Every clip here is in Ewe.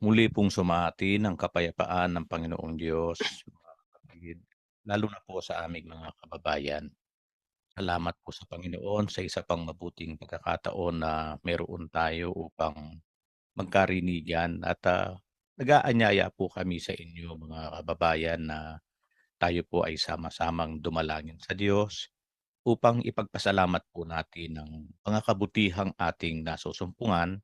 Muli pong sumaatin ang kapayapaan ng Panginoong Diyos, mga kapatid, lalo na po sa aming mga kababayan. Salamat po sa Panginoon sa isa pang mabuting pagkakataon na meron tayo upang magkarinigan at nag-aanyaya po kami sa inyo mga kababayan na tayo po ay sama-samang dumalangin sa Diyos upang ipagpasalamat po natin ang mga kabutihang ating nasusumpungan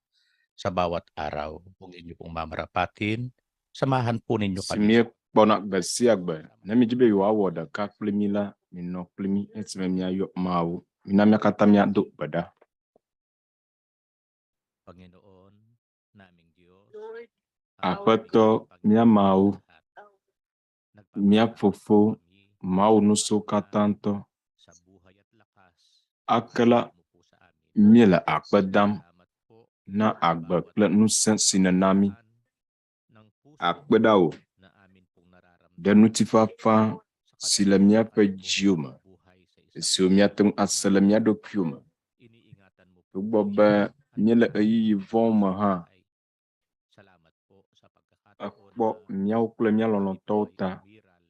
sa bawat araw. Kung inyo pong mamarapatin, samahan po ninyo Si kami. míekpɔna gbe sia gbe, ne míedi be yewoawɔ ɖeka kpli mí la, minɔ kpli mí esime míayɔ Mawu. Mina mía katã míado gbe ɖa. Panginoon, naming Diyos, Lord, Aƒetɔ, mía Mawu, mía Fofo, Mawu ŋusẽkatãtɔ, sa buhay at lakas ake la mo po sa amin. míele akpe dam Salamat po na agbe kple ŋusẽ si nèna mí. ng puso Akpe ɖa wò na amin pong nararamdaman ɖe ŋutifafa sa si le míaƒe dziwo me, buhay sa isang siwo míate ŋu ase le mía ɖokuiwo me. iniingatan mo po Togbɔ kami be at míele ɣeyiɣi vɔ̃wo me hã, buhay. Salamat po sa pagkakataon ekpɔ na míawo kple mía kami po lɔlɔ̃tɔwo ay ta. umiral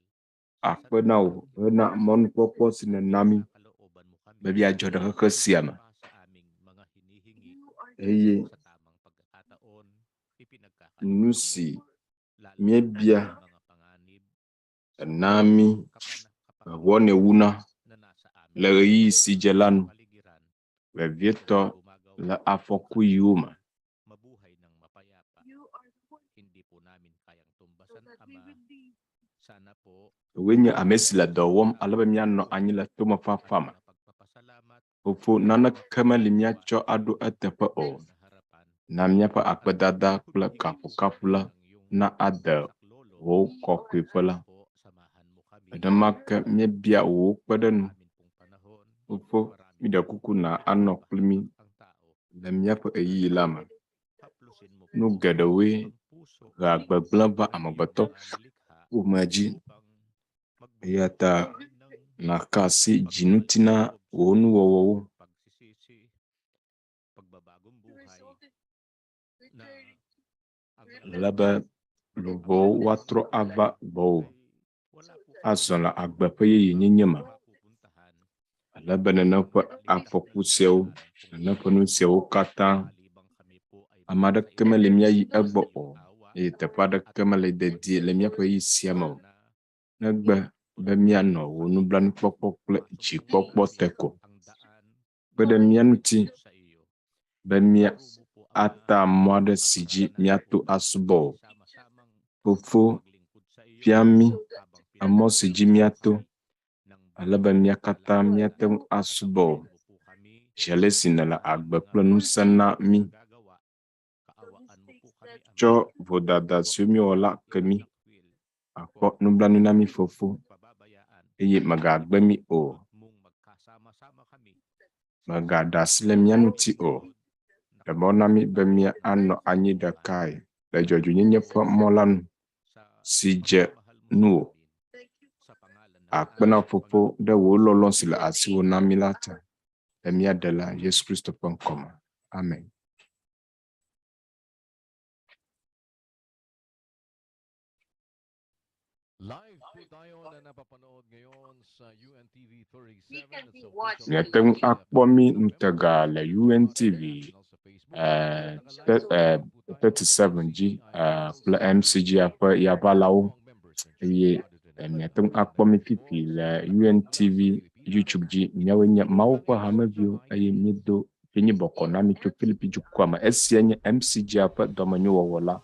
Akpe na wò hena mɔnukpɔkpɔ si nèna mí sa kalooban mo kami be míadzɔ ɖe xexe sia me pa sa aming mga hinihingi you are eye sa tamang pagkakataon ipinagkakaloob nu mo si lalo na míebia sa mga panganib sa ènaa mí mewɔnɛ wuna na nasa le aming ɣeyiɣi si dze la nu, kapaligiran vevietɔ gumagawa le afɔkuɣiwo me. mabuhay ng mapayapa. You are the one Hindi po namin kayang so tumbasan, that we Ama. will live. Sana po Wòe nye ame si le dɔ wɔm ale be míanɔ anyi le tomefafa me. mga pagpapasalamat Fofo, naneke meli míatsɔ aɖo eteƒe o. sa harapan Na míaƒe akpedada kple kafukafu la ng iyong na ade saklolo. wò kɔkɔeƒe la. Po, samahan mo kami Nenema ke míebia wò kpeɖeŋu. sa amin pong panahon. Fofo, Maraming míɖe kuku na anɔ kpli mí ang tao. le míaƒe ɣeyiɣi la me. Haplusin mo Nu po geɖewoe ang puso hea gbegblẽ va ng iyong amegbetɔ mga nilikha ƒomea dzi. upang Eya ta magbigay ng nàka asi dziŋuti na wò nuwɔwɔwo. pagsisisi, pagbabagong The buhay result is na returning ang Ale be luʋɔwo woatrɔ ava gbɔwò ay wala po azɔ le agbe ƒe yeyenyenye me. mapupuntahan Ale be nene ƒe afɔku siawo, nene ƒe nu siawo katã, malibang kami po ay ame aɖeke meli míayi egbɔ o eye teƒe aɖeke mele dedie le míaƒe ɣeyiɣi sia me o. Negbe be míanɔ wò nublanuikpɔkpɔ kple dzikpɔkpɔ te ko. ang daan Kpe ɖe mía ŋuti sa iyo. be mía Turo mo po, ata Ama, mɔ aɖe si dzi míato asubɔ wò. sama-samang Fofo, maglingkod sa iyo fia mí habang emɔ si dzi míato ng ale be mía katã míate ŋu asubɔ wò. mo po kami Zi ale si nèle agbe kple ŋusẽ na mí. gagawa. Kaawaan mo po kami, Ama. Tsɔ vodada siwo míewɔ la ke mí. Takwil, Akpɔ nublanui na mí Fofo pababayaan eye mègagbe mí o. mong magkasama-sama kami Mègaɖe asi le mía ŋuti o. Ɖe mɔ na mí be míanɔ anyi ɖekae le dzɔdzɔenyenye ƒe mɔ la nu sa si dze pagmamahal mo sa nuwò. amin. Thank you Sa pangalan ng Akpe na Fofo ɖe wò lɔlɔ̃ si le asiwò na mí la ta. Le mía Ɖela Yesu Kristo ƒe ŋkɔme. Amen. Live Miate ŋu akpɔ mí ŋutega le UNTV 37 dzi kple MCG ƒe yaʋalawo eye miate ŋu akpɔ mí fifi le UNTV YouTube dzi. Míawoe nye Mawu ƒe hameviwo eye míedo ƒenyi bɔkɔ na mi tso Filipi dukɔa me. Esia nye MCG ƒe dɔmenyowɔwɔ la.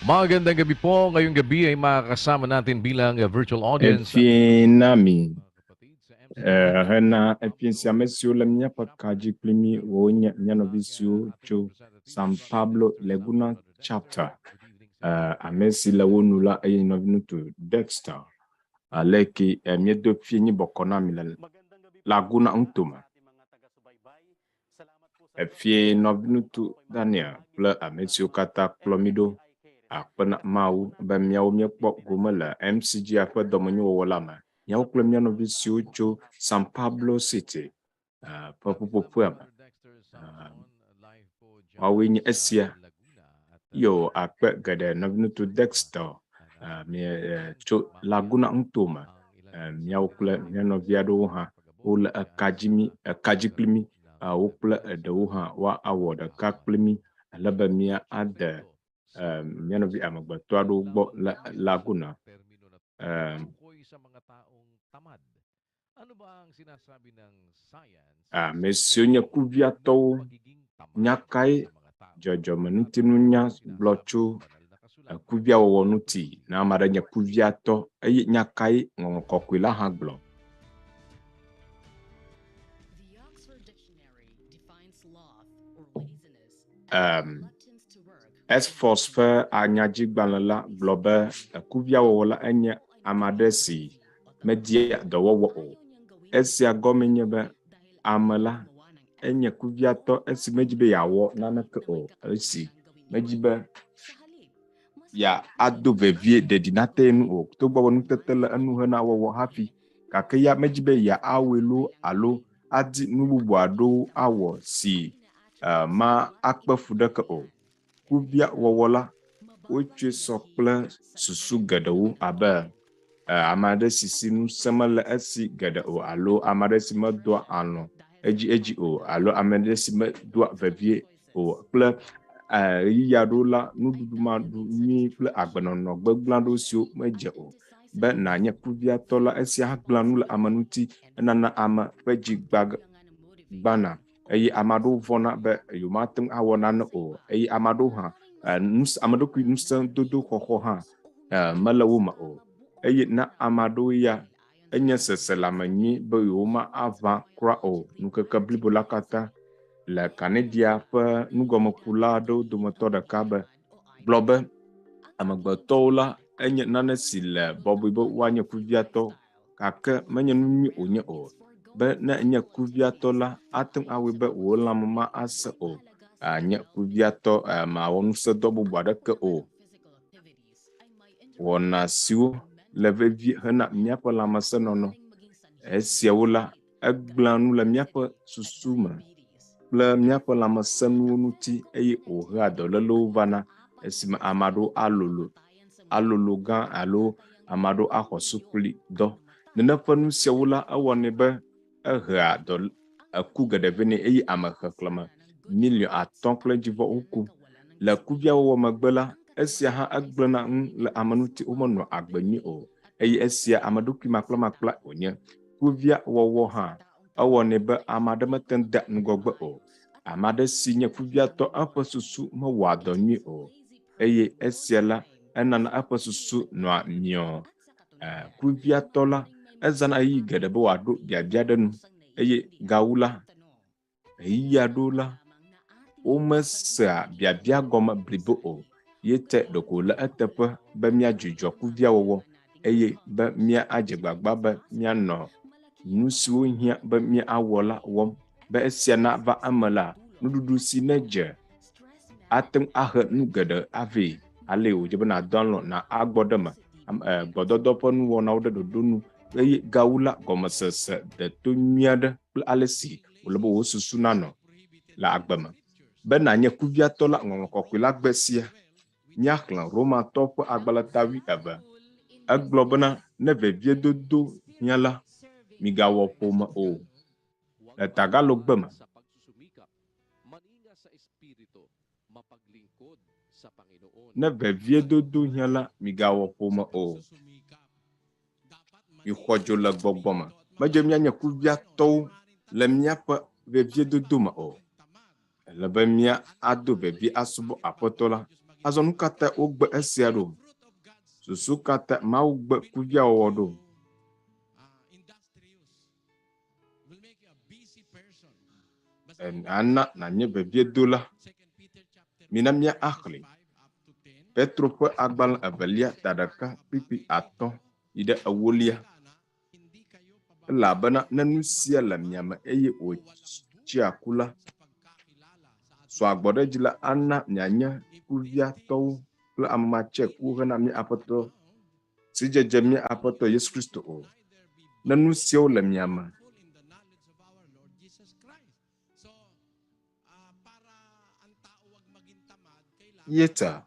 Magandang gabi po. Ngayong gabi ay makakasama natin bilang virtual audience. Efie na mi hena efie sia ame siwo le míaƒe ka dzi kpli mí wonye mía nɔvi siwo tso San Pablo Laguna Chapter. Ame si le wo nu la eye nɔvi ŋutsu Dexter. Aleke míedo fie nyi bɔkɔ na mi le Laguna ŋutome. Efie nɔvi ŋutsu Daniel kple ame siwo katã kplɔ mí ɖo akpe na Mawu be míawo míekpɔ gome le MCG ƒe dɔmenyowɔwɔ la me. Míawo kple mía nɔvi siwo tso San Pablo City ƒe ƒuƒoƒea me. Woawoe nye esia. Yo akpe geɖe nɔvi ŋutsu Dexter tso Laguna ŋutome. Míawo kple mía nɔvi aɖewo hã wole eka dzi mí eka dzi kpli mí. Wo kple eɖewo hã woawɔ ɖeka kpli mí ale be mía ade Mía nɔvi amegbetɔ aɖewo gbɔ le Laguna. Ame siwo nye kuviatɔwo, nya kae dzɔdzɔmeŋutinunya gblɔ tso kuviawɔwɔ ŋuti? Ne ame aɖe nye kuviatɔ eye nya kae Ŋɔŋlɔ Kɔkɔe la hã gblɔ? Um, Esforce ƒe anyadzigbalẽ la gblɔ be kuviawɔwɔ la enye ame aɖe si media dɔwɔwɔ o. Esia gɔmee nye be ame la enye kuviatɔ esi medi be yeawɔ naneke o, esi medi be yeado vevie ɖeɖi nate enu o, togbɔ be nutete le enu hena wɔwɔ hafi, gake ya medi be yeawɔe loo alo adi nu bubu aɖewo awɔ si ma akpe fu ɖeke o. Kuviawɔwɔ la, wotsɔe sɔ kple susu geɖewo abe ame aɖe si si ŋusẽ mele esi geɖe o alo ame aɖe si medoa alɔ̃ edziedzi o alo ame aɖe si medoa vevie o kple ɣeyiɣi aɖewo la, nuɖuɖu maɖu nyuie kple agbenɔnɔ gbegblẽ aɖewo siwo medze o. Be nànye kuviatɔ la, esia hã gblẽa nu le ame ŋuti, enana ame ƒe dzi gbana eye ame aɖewo vɔ̃na be yewomate ŋu awɔ nane o eye ame aɖewo hã ame ɖokui ŋusẽdodo xɔxɔ hã mele wo me o. Eye na ame aɖewo ya enye seselãme nyui be yewoma aʋã kura o ŋkeke blibo la katã. Le Canada ƒe nugɔmekula aɖewo dometɔ ɖeka be gblɔ be amegbetɔwo la enye nane si le bɔbɔe be woanye kuviatɔ gake menye nu nyui wònye o. Be ne enye kuviatɔ la, ate ŋu awɔe be wò lãme ma asẽ o. Ànye kuviatɔ mawɔ ŋusẽdɔ bubu aɖeke o. Wɔna siwo le vevie hena míaƒe lãmesẽnɔnɔ. Esiawo la, egblẽa nu le míaƒe susu me kple míaƒe lãmesẽnuwo ŋuti eye wòhea dɔlélewo vana esime ame aɖewo alolo, alolo gã alo ame aɖewo axɔ sukli dɔ. Nene ƒe nu siawo la, ewɔnɛ be ehea dɔ eku geɖe vɛ nɛ eye ame xexlẽme miliɔn atɔ̃ kple edzivɔ woku. Le kuviawɔwɔ megbe la, esia hã egblẽna nu le ame ŋuti womenɔa agbe nyui o eye esia ame ɖokui makplamakpla wònye. Kuviawɔwɔ hã ewɔnɛ be ame aɖe mete ŋu dea ŋgɔgbe o. Ame aɖe si nye kuviatɔ eƒe susu mewɔa dɔ nyui o eye esia la enana eƒe susu nɔa miɔ. Kuviatɔ la ezãna ɣeyiɣi geɖe be wòaɖo biabia ɖe nu eye gawu la, ɣeyiɣi aɖewo la, womesea biabia gɔme blibo o. Ye te ɖeko wòle eteƒe be míadzudzɔ kuviawɔwɔ eye be míadze gbagba be míanɔ nu siwo hiã be míawɔ la wɔm. Be esia nava eme la, nuɖuɖu si nedze ate ŋu ahe nu geɖe avɛ. Ale wòdze be nàdɔ alɔ̃ na agbɔ ɖe eme, gbɔdɔdɔ ƒe nuwɔnawo ɖe ɖoɖo nu eye gawu la, gɔmesese deto nyui aɖe kple ale si wòle be wò susu nanɔ le agbe me. Be nànye kuviatɔ la, Ŋɔŋlɔ Kɔkɔe la gbe sia. Míaxlẽ Romatɔwo ƒe agbalẽ ta wuieve. Egblɔ bena, Ne veviedodo hiã la, migawɔ ƒome o. Le Tagalogbe me. Ne veviedodo hiã la, migawɔ ƒome o. Mixɔ dzo le gbɔgbɔ me. Medze míanye kuviatɔwo le míaƒe veviedodo me o. Ele be míado vevie asubɔ Aƒetɔ la. Azɔ nu ka tae wogbe esia ɖo? Susu ka tae Mawu gbe kuviawɔwɔ ɖo? Ana nànye veviedola. Mina míaxlẽ Petro ƒe agbalẽ evelia ta ɖeka kpukpui atɔ̃ yi ɖe ewolia. Elabena ne nu sia le mia me eye wòtsea ku la, sɔa gbɔ ɖe edzi la, ana mianye kuviatɔwo kple ame matsekuwo hena mía Aƒetɔ sidzedze mía Aƒetɔ Yesu Kristo o. Ne nu siawo le mia me, ye ta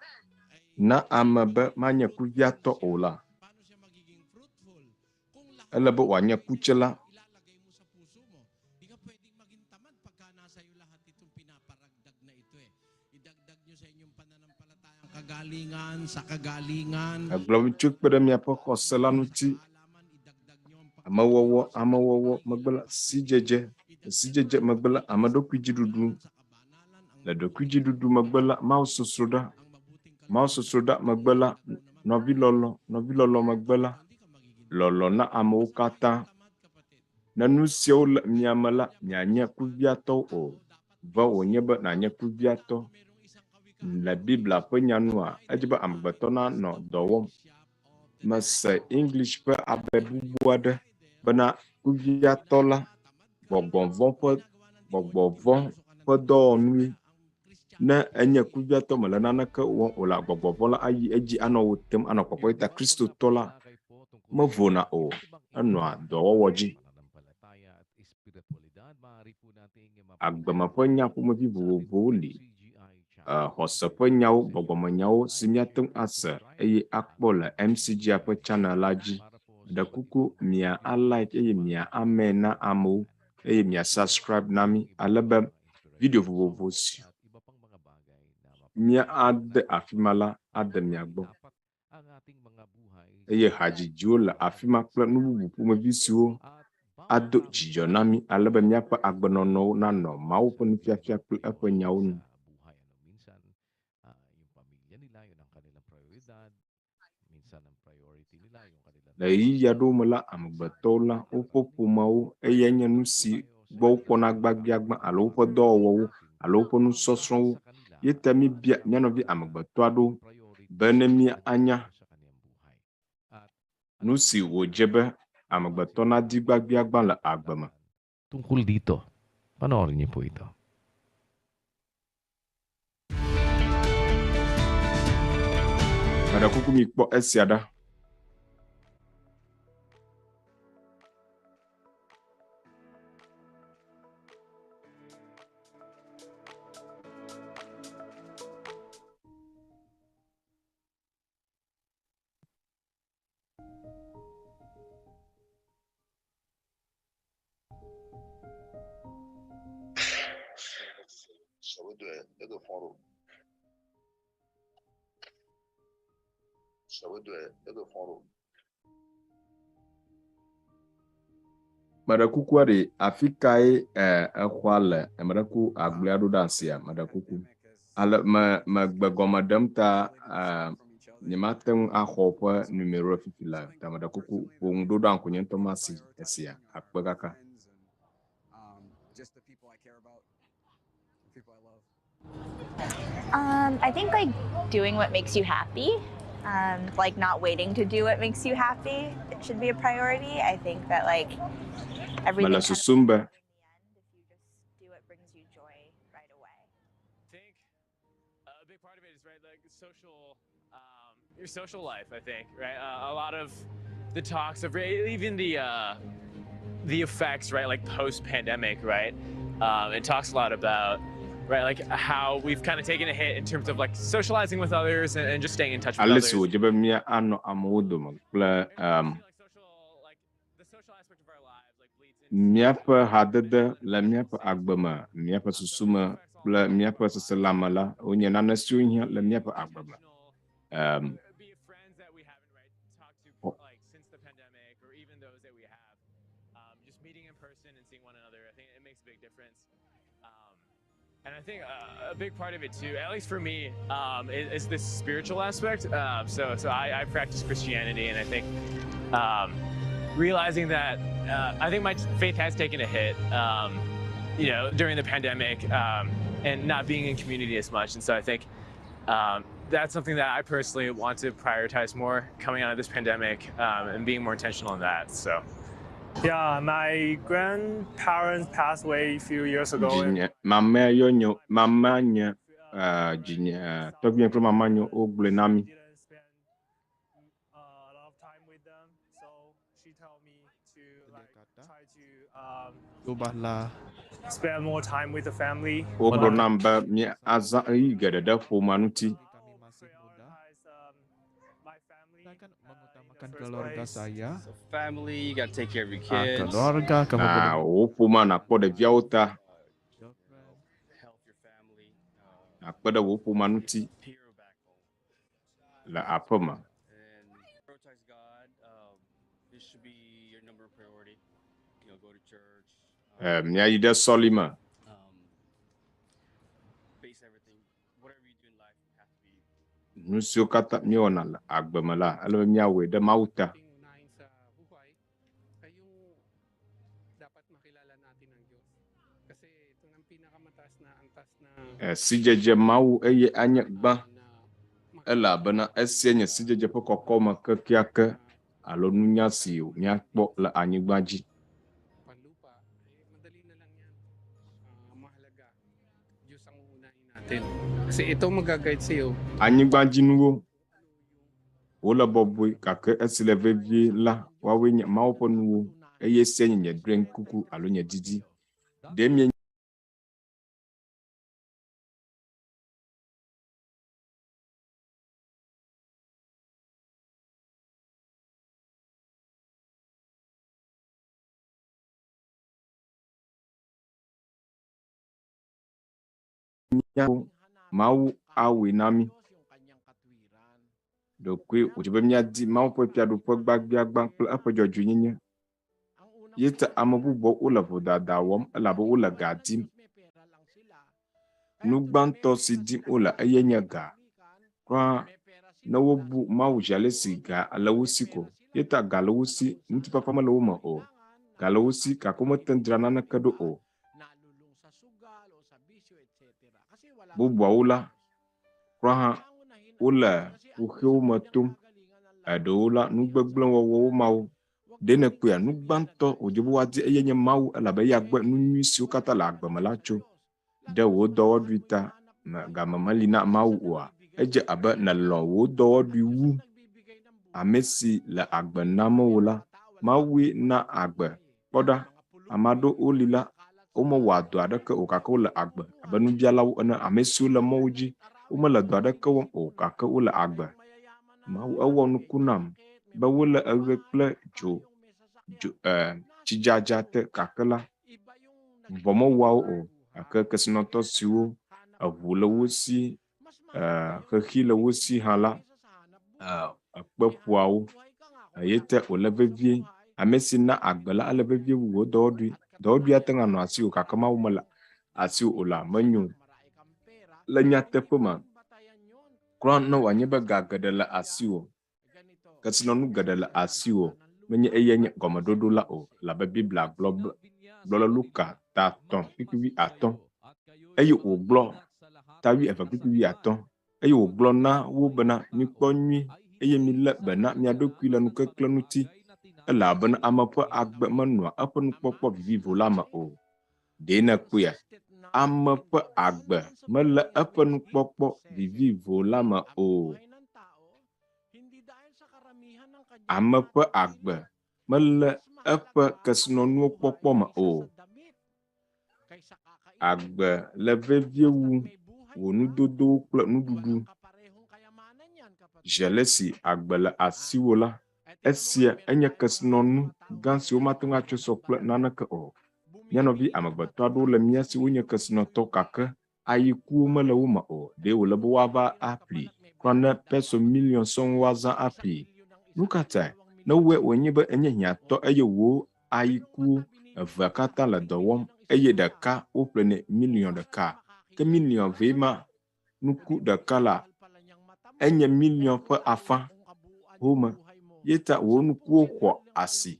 na ame be manye kuviatɔ o la, ele be wòanye kutsela. Egblɔ be tso kpe ɖe miaƒe xɔse la ŋuti. Amewɔwɔ, amewɔwɔ megbe la, sidzedze, sidzedze megbe la, ame ɖokuidziɖuɖu. Le ɖokuidziɖuɖu megbe la, mawusosroɖa, mawusosroɖa megbe la, nɔvilɔlɔ̃, nɔvilɔlɔ̃ megbe la, lɔlɔ̃ na amewo katã. Ne nu siawo le mia me la, mianye kuviatɔwo o. Vɔ wònye be nànye kuviatɔ. Le Biblia ƒe nya nua, edze be amegbetɔ nanɔ dɔ wɔm. Mese English ƒe abe bubu aɖe bena kuviatɔ la, gbɔgbɔ vɔ̃ ƒe gbɔgbɔ vɔ̃ ƒe dɔwɔnue. Ne enye kuviatɔ mele naneke wɔm o la, gbɔgbɔ vɔ̃ la ayi edzi anɔ wò tem anɔ kpɔkpɔ ta Kristotɔ la mevona o, enɔa dɔwɔwɔ dzi. Agbeme ƒe nya ƒomevi vovovowo li. Xɔse ƒe nyawo, gbɔgbɔmenyawo si míate ŋu ase eye akpɔ le MCGa ƒe channel la dzi. Ɖe kuku mia a like eye mia ame na amewo eye mia subscribe na mí ale be video vovovo si mía ade afi ma la ade mia gbɔ. Eye hadzidziwo le afi ma kple nu bubu ƒomevi siwo ado dzidzɔ na mí ale be míaƒe agbenɔnɔwo nanɔ Mawu ƒe nufiafia kple eƒe nyawo nu. Le ɣeyiɣi aɖewo me la, amegbetɔwo la, woƒe ƒomeawo eyae nye nu si gbɔ wokpɔna gbãgbiagbã alo woƒe dɔwɔwɔwo alo woƒe nusɔsrɔ̃wo. Ye ta míbia mía nɔvi amegbetɔ aɖewo be ne míanya nu si wòdze be amegbetɔ nadi gbãgbiagbã le agbe me. Tungkol dito. Panoorin niyo po ito. Meɖe kuku mikpɔ esia ɖa. Meɖe kukua ɖe, afi kae exɔa le? Meɖe ku agblea ɖo ɖe asia? Meɖe kuku. Ale me megbe gɔme ɖem ta nyemate ŋu axɔ woƒe numero fifi la ta meɖe kuku ƒo ŋu ɖo ɖe ŋku nye ŋutɔ masi esia akpe kaka. I think like doing what makes you happy, like not waiting to do what makes you happy should be a priority. I think that like everything Mele kind of susum be in the end if you just do what brings you joy right away. think a big part of it is right like social your social life, I think, right? A lot of the talks of even the effects, right, like post pandemic, right? It talks a lot about, right, like how we've kind of taken a hit in terms of like socializing with others and just staying in touch with ale si others. wòdze be mía anɔ amewo dome kple And I feel like social, like the social aspect of our lives, like bleeds into míaƒe hadede le míaƒe agbe me, míaƒe susu me kple míaƒe seselãme la, wonye nane siwo hiã le míaƒe agbe me. Be it friends that we haven't, right, talked to like since the pandemic, or even those that we have, just meeting in person and seeing one another, I think it makes a big difference. And I think a big part of it too, at least for me, is this spiritual aspect. So I practice Christianity, and I think realizing that I think my faith has taken a hit, during the pandemic and not being in community as much. And so I think that's something that I personally want to prioritize more coming out of this pandemic and being more intentional in that. So. Yeah, my grandparents passed away a few years ago. And Dzinye mamea yɔ nye mama nye dzinye tɔgbuinye kple mama nye wogblɔe na mí. Didn't spend a lot of time with them, so she told me to like try to Cobalah spend more time with the family. Wogblɔ nam be mía azã ɣeyiɣi geɖe ɖe ƒomea ŋuti. Kami masih muda. Prioritize my family Saya akan in the mengutamakan first keluarga place. saya. So family, you got to take care of your Ah, kids. keluarga, kamu Na perlu wò ƒomea nakpɔ ɖeviawo ta. girlfriend. Help your family. Nàkpe ɖe wò ƒomea ŋuti le aƒe me. Míayi ɖe sɔlime. Nu siwo katã míewɔna le agbe me la, ele be míawɔe ɖe Mawu ta. Sidzedze Mawu eye anye gbã, elabena esia nye sidzedze ƒe kɔkɔme kekeake alo nunya si míakpɔ le anyigba dzi. Anyigbadzinuwo, wole bɔbɔe, gake esi le vevie la, woawoe nye Mawu ƒe nuwo, eye esia nye nye drɔ̃ekuku alo nye didi. Ɖe mienya Míawo Mawu awɔe na mí. Ɖekoe wòdze be míadi Mawu ƒe Fiaɖuƒe gbagbiagbã kple eƒe dzɔdzɔenyenye. Ye ta ame bubuwo wole vodada wɔm elabe wole ga dim. Nu gbãtɔ si dim wole eye nye ga. Kura ne wobu Mawu zi ale si ga le wo si ko. Ye ta ga le wo si, ŋutifafa mele wo me o. Ga le wo si gake womete ŋu dzra naneke ɖo o. Bubuawo la, kura hã wole kuxiwo me tom. Eɖewo la, nu gbegblẽ wɔwɔwo mawo. Ɖe nèkpɔea? Nu gbãtɔ wòdze be woadi eye nye Mawu elabe eya gbɔe nu nyui siwo katã le agbe me la tso. Ɖe wò dɔwɔɖui ta me game meli na Mawu oa? Edze abe nèlɔ̃ wò dɔwɔɖui wu ame si le agbe nam wò la. Mawue na agbe. Kpɔ ɖa, ame aɖewo woli la, womewɔa dɔ aɖeke o gake wole agbe abe nubialawo ene. Ame siwo le mɔwo dzi, womele dɔ aɖeke wɔm o gake wole agbe. Mawu ewɔ nuku nam be wole eɣe kple dzo, dzo, e, tsidzadza te gake la, vɔ mewɔa wo o. Gake kesinɔtɔ siwo eʋu le wo si, e, xexi le wo si hã la, e, ekpe ƒoa wo. Eye te wòle vevie. Ame si na agbe la, ele vevie wu wò dɔwɔɖui. Dɔwɔɖui ate ŋu anɔ asiwò gake Mawu mele asiwò o la, menyo. Le nyateƒe me, kura ne wòanye be ga geɖe le asiwò, kesinɔnu geɖe le asiwò, menye eyae nye gɔmeɖoɖo la o, elabe Biblia gblɔ be, gblɔ le Luka ta 3:5, eye wògblɔ ta 20:5, eye wògblɔ na wo bena, Mikpɔ nyuie, eye milé be na mia ɖokui le nukeklẽ ŋuti, elabena ame ƒe agbe menɔa eƒe nukpɔkpɔ vivivo la me o. Ɖe nèkpɔea? Ame ƒe agbe mele eƒe nukpɔkpɔ vivivo la me o. Ame ƒe agbe mele eƒe kesinɔnuwo kpɔkpɔ me o. Agbe le vevie wu wò nudodowo kple nuɖuɖu. Zi ale si agbe le asiwò la, esia enye kesinɔnu gã si womate ŋu atsɔe sɔ kple naneke o. Mía nɔvi amegbetɔ aɖewo le mía si wonye kesinɔtɔ gake ayikuwo mele wo me o. Ɖe wòle be woava aƒli kura ne peso miliɔn sɔŋ woazã aƒli? Nu ka tae? Ne wòe wònye be ènye hiãtɔ eye wò ayikuwo evea katã le dɔ wɔm eye ɖeka woƒlenɛ miliɔn ɖeka, ke miliɔn evee ma nuku ɖeka la, enye miliɔn ƒe afã home. Ye ta wò nukuwo xɔ asi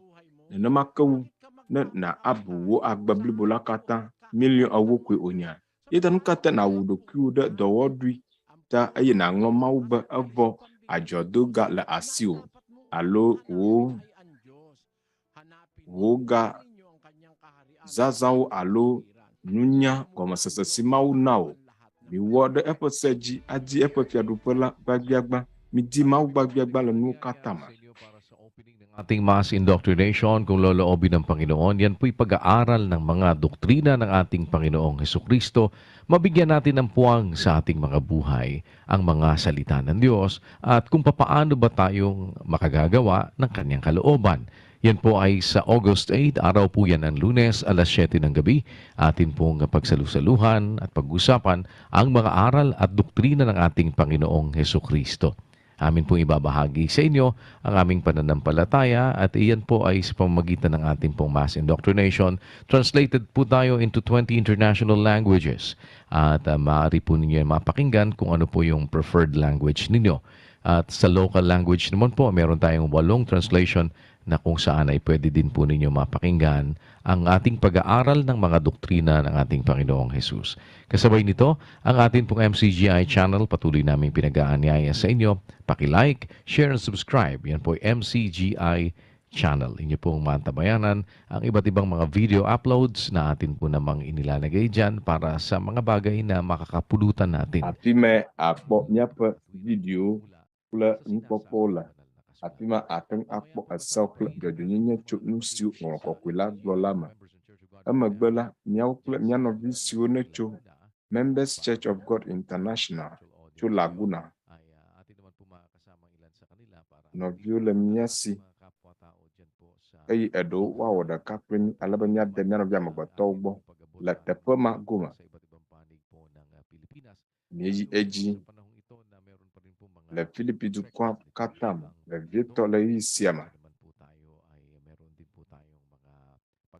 nenema ke wu ne nàabu wò agbe blibo la katã miliɔn ewo koe wònyea? Ye ta nu ka ta nàwu ɖokuiwò ɖe dɔwɔɖui ta eye nàŋlɔ Mawu be evɔ adzɔdoga le asiwò alo wò wò ga zazãwo alo nunya gɔmesese si Mawu na wò. Miwɔ ɖe eƒe se dzi adi eƒe fiaɖuƒe la gbagbiagbã. Midi Mawu gbagbiagbã le nuwo katã me. Ating mass indoctrination kung loloobin ng Panginoon, yan po'y pag-aaral ng mga doktrina ng ating Panginoong Hesukristo. Mabigyan natin ng puwang sa ating mga buhay ang mga salita ng Diyos at kung papaano ba tayong makagagawa ng kanyang kalooban. Yan po ay sa August 8, araw po yan ng Lunes, alas 7 ng gabi. Atin pong pagsalusaluhan at pag-usapan ang mga aral at doktrina ng ating Panginoong Heso Kristo. Amin pong ibabahagi sa inyo ang aming pananampalataya at iyan po ay sa pamamagitan ng ating pong mass indoctrination. Translated po tayo into 20 international languages at maaari po ninyo mapakinggan kung ano po yung preferred language ninyo. At sa local language naman po, meron tayong 8 translation na kung saan ay pwede din po ninyo mapakinggan ang ating pag-aaral ng mga doktrina ng ating Panginoong Jesus. Kasabay nito, ang ating pong MCGI channel, patuloy naming pinag-aanyaya sa inyo. Paki-like, share, and subscribe. Yan po ay MCGI channel. Inyo pong mantabayanan ang iba't ibang mga video uploads na atin po namang inilalagay dyan para sa mga bagay na makakapulutan natin. Afi me akpɔ míaƒe video kple nukpɔkpɔwo le. Afi ma ate ŋu akpɔ esewo kple dzɔdzɔenyenye tso nu siwo Ŋɔŋlɔ Kɔkɔe la gblɔ la me. Emegbe la, míawo kple mía nɔvi siwo netso Members Church of God International tso Laguna. Nɔviwo le mía si eye eɖewo woawɔ ɖeka kple mí ale be míade mía nɔvi amegbetɔwo gbɔ le teƒe ma gome. Míeyi edzi le Filipi dukɔa katã me, vevietɔ le ɣeyiɣi sia me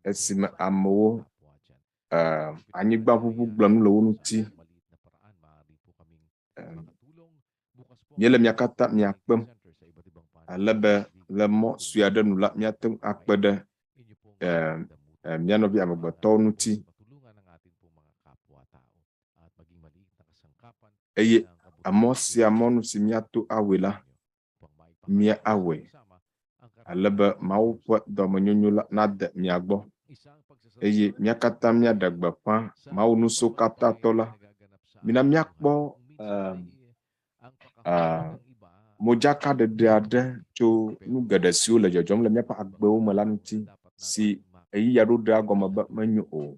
esime amewo anyigbaʋuʋu gblẽ nu le wo ŋuti. Míele mia katã mia kpem ale be le mɔ sue aɖe nu la míate ŋu akpe ɖe mía nɔvi amegbetɔwo ŋuti eye emɔ sia mɔnu si míato awɔe la mía awɔe ale be Mawu ƒe dɔmenyonyo la nade mia gbɔ eye mía katã míaɖe gbeƒã Mawu nusokatãtɔ la. Mina míakpɔ modzakaɖeɖe aɖe tso nu geɖe siwo le dzɔdzɔm le míaƒe agbewo me la ŋuti si ɣeyiɣi aɖewo ɖea gɔme be menyo o.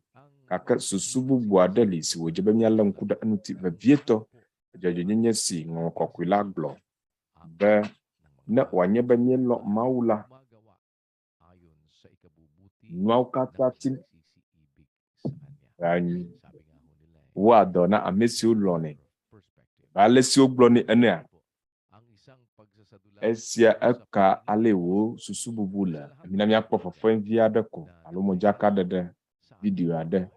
Gake susu bubu aɖe li si wòdze be míalé ŋku ɖe eŋuti vevietɔ dzɔdzɔenyenye si Ŋɔŋlɔ Kɔkɔe la gblɔ be ne wòanye be míelɔ̃ Mawu la, nuawo katã tim anyi wɔa dɔ na ame siwo lɔ̃nɛ. Ale si wogblɔ nɛ enea, esia eka ale wò susu bubu le. Mina míakpɔ fefe vi aɖe ko alo modzakaɖeɖe video aɖe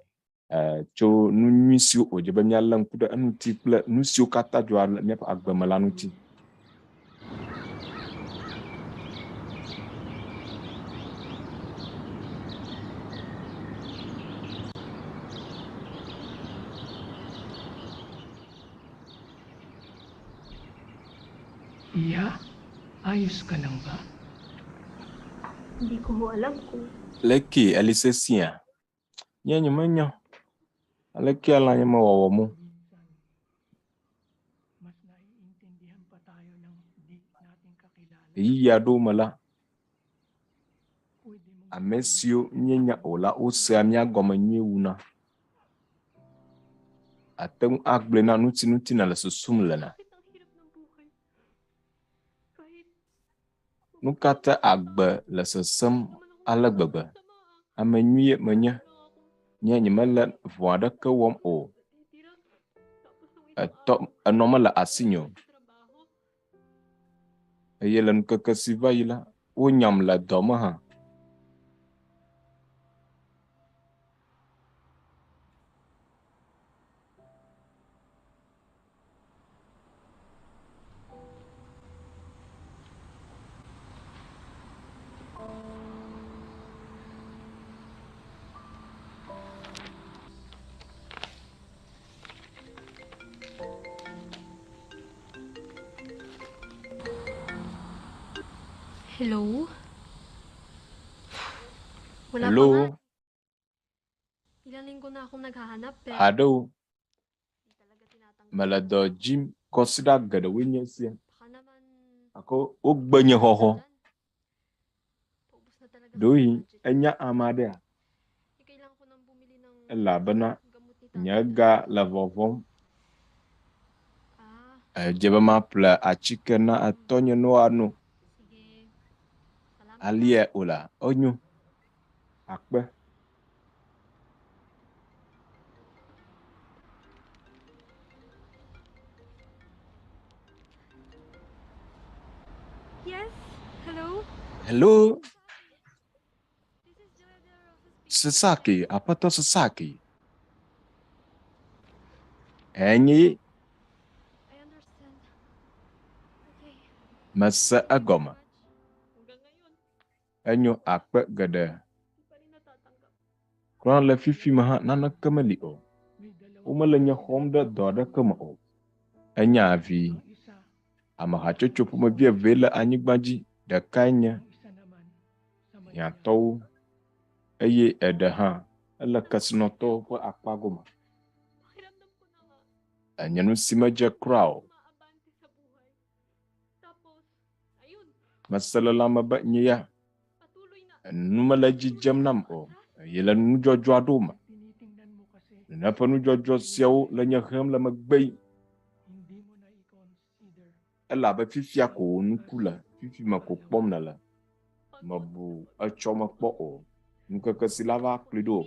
tso nu nyui siwo wòdze be míalé ŋku ɖe eŋuti kple nu siwo katã dzɔa le míaƒe agbe me la ŋuti. Iya? Ayos ka lang ba? Hindi ko ho alam kung Leke eli sesia. Nye nye menya. Aleke ala nye mewɔwɔ mo. Mas naiintindihan pa tayo ng di natin kakilala. Ɣeyiɣi aɖewo me la, Pwede mong ame siwo míenya o la wosea mía gɔme nyuie wuna. Ate ŋu agblɔe na nu si ŋuti nèle susum le na. Bakit ang hirap ng buhay? Kahit Nu ka ta agbe le sesẽm ale gbegbe? Ame nyuie menye. Nye nyemele vɔ̃ aɖeke wɔm o. Etɔ enɔ mele asinye o. Eye le ŋkeke si va yi la, wonyam le dɔ me hã. Hello? Wala pa Hello, nga. Ilang linggo na akong naghahanap pero haɖe o. di talaga tinatanggap. Mele dɔ dzim kɔsiɖa geɖewoe nye esia. Baka naman Gake wogbe nye xɔxɔ. dyan. Paubos na talaga sa Ɖewohĩ budget. enya ame aɖea, Eh, kailangan ko nang bumili ng elabena gamot ni nye tatay. ga le vɔvɔm. Ah, Edze be maƒle atike na etɔnye ne woano. sige. Salamat. Alia o la, enyo. Akpe. Yes? Hello? Hello? Sasaki, Aƒetɔ Sasaki. Enye I understand. Okay. mese egɔme. Hanggang ngayon, Enyo akpe geɖe. di pa rin natatanggap. Kura le fifi me hã naneke meli o. Womele nye xɔm ɖe dɔ aɖeke me o. Enya vi. Ame hatsotso ƒomevi evee le anyigba dzi. Ɖekae nye hiãtɔwo eye eɖe hã ele kesinɔtɔwo ƒe akpa gome. Pakiramdam ko na nga, Enye nu si medze kura o. umaabante sa buhay. Tapos, ayun, Mese le lãme be nye ya patuloy na nu mele edzi dzem nam o eye le nudzɔdzɔ aɖewo me. Nene ƒe nudzɔdzɔ siawo le nye hem le megbe yi. Elabe fifia ko wò ŋku le, fifi me ko kpɔm nèle. Mebu etsɔme kpɔ o. Ŋkeke si la va kplɔe ɖo o.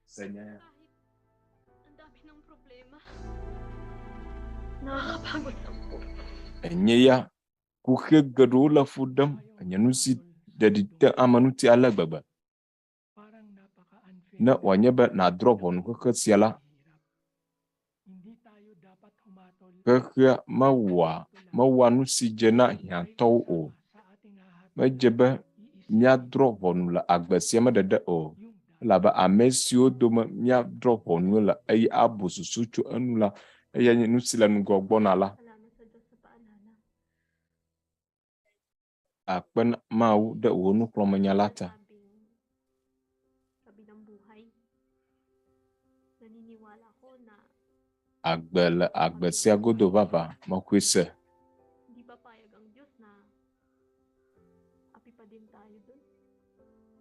Se nya ya. Kahit ang dami ng problema. Nakakapagod lang po. Enye ya kuxi geɖewo le fu ɖem enye nu si ɖeɖi te ame ŋuti ale gbegbe. Ne wòanye be nàdrɔ̃ ʋɔnu xexe sia la, xexea mewɔa mewɔa nu si dze na hiãtɔwo o. Medze be míadrɔ̃ ʋɔnu le agbe sia me ɖeɖe o. Elabe ame siwo dome míadrɔ̃ ʋɔnu le eye abu susu tso enu la, eyae nye nu si le ŋgɔ gbɔna la. Salamat sa Diyos sa paalala. Akpe na Mawu ɖe wò nuxlɔ̃amenya la ta. Sinasabing kabilang buhay. Naniniwala ako na Agbe le agbe sia godo vavã, mexɔe se. hindi papayag ang Diyos na api pa din tayo dun.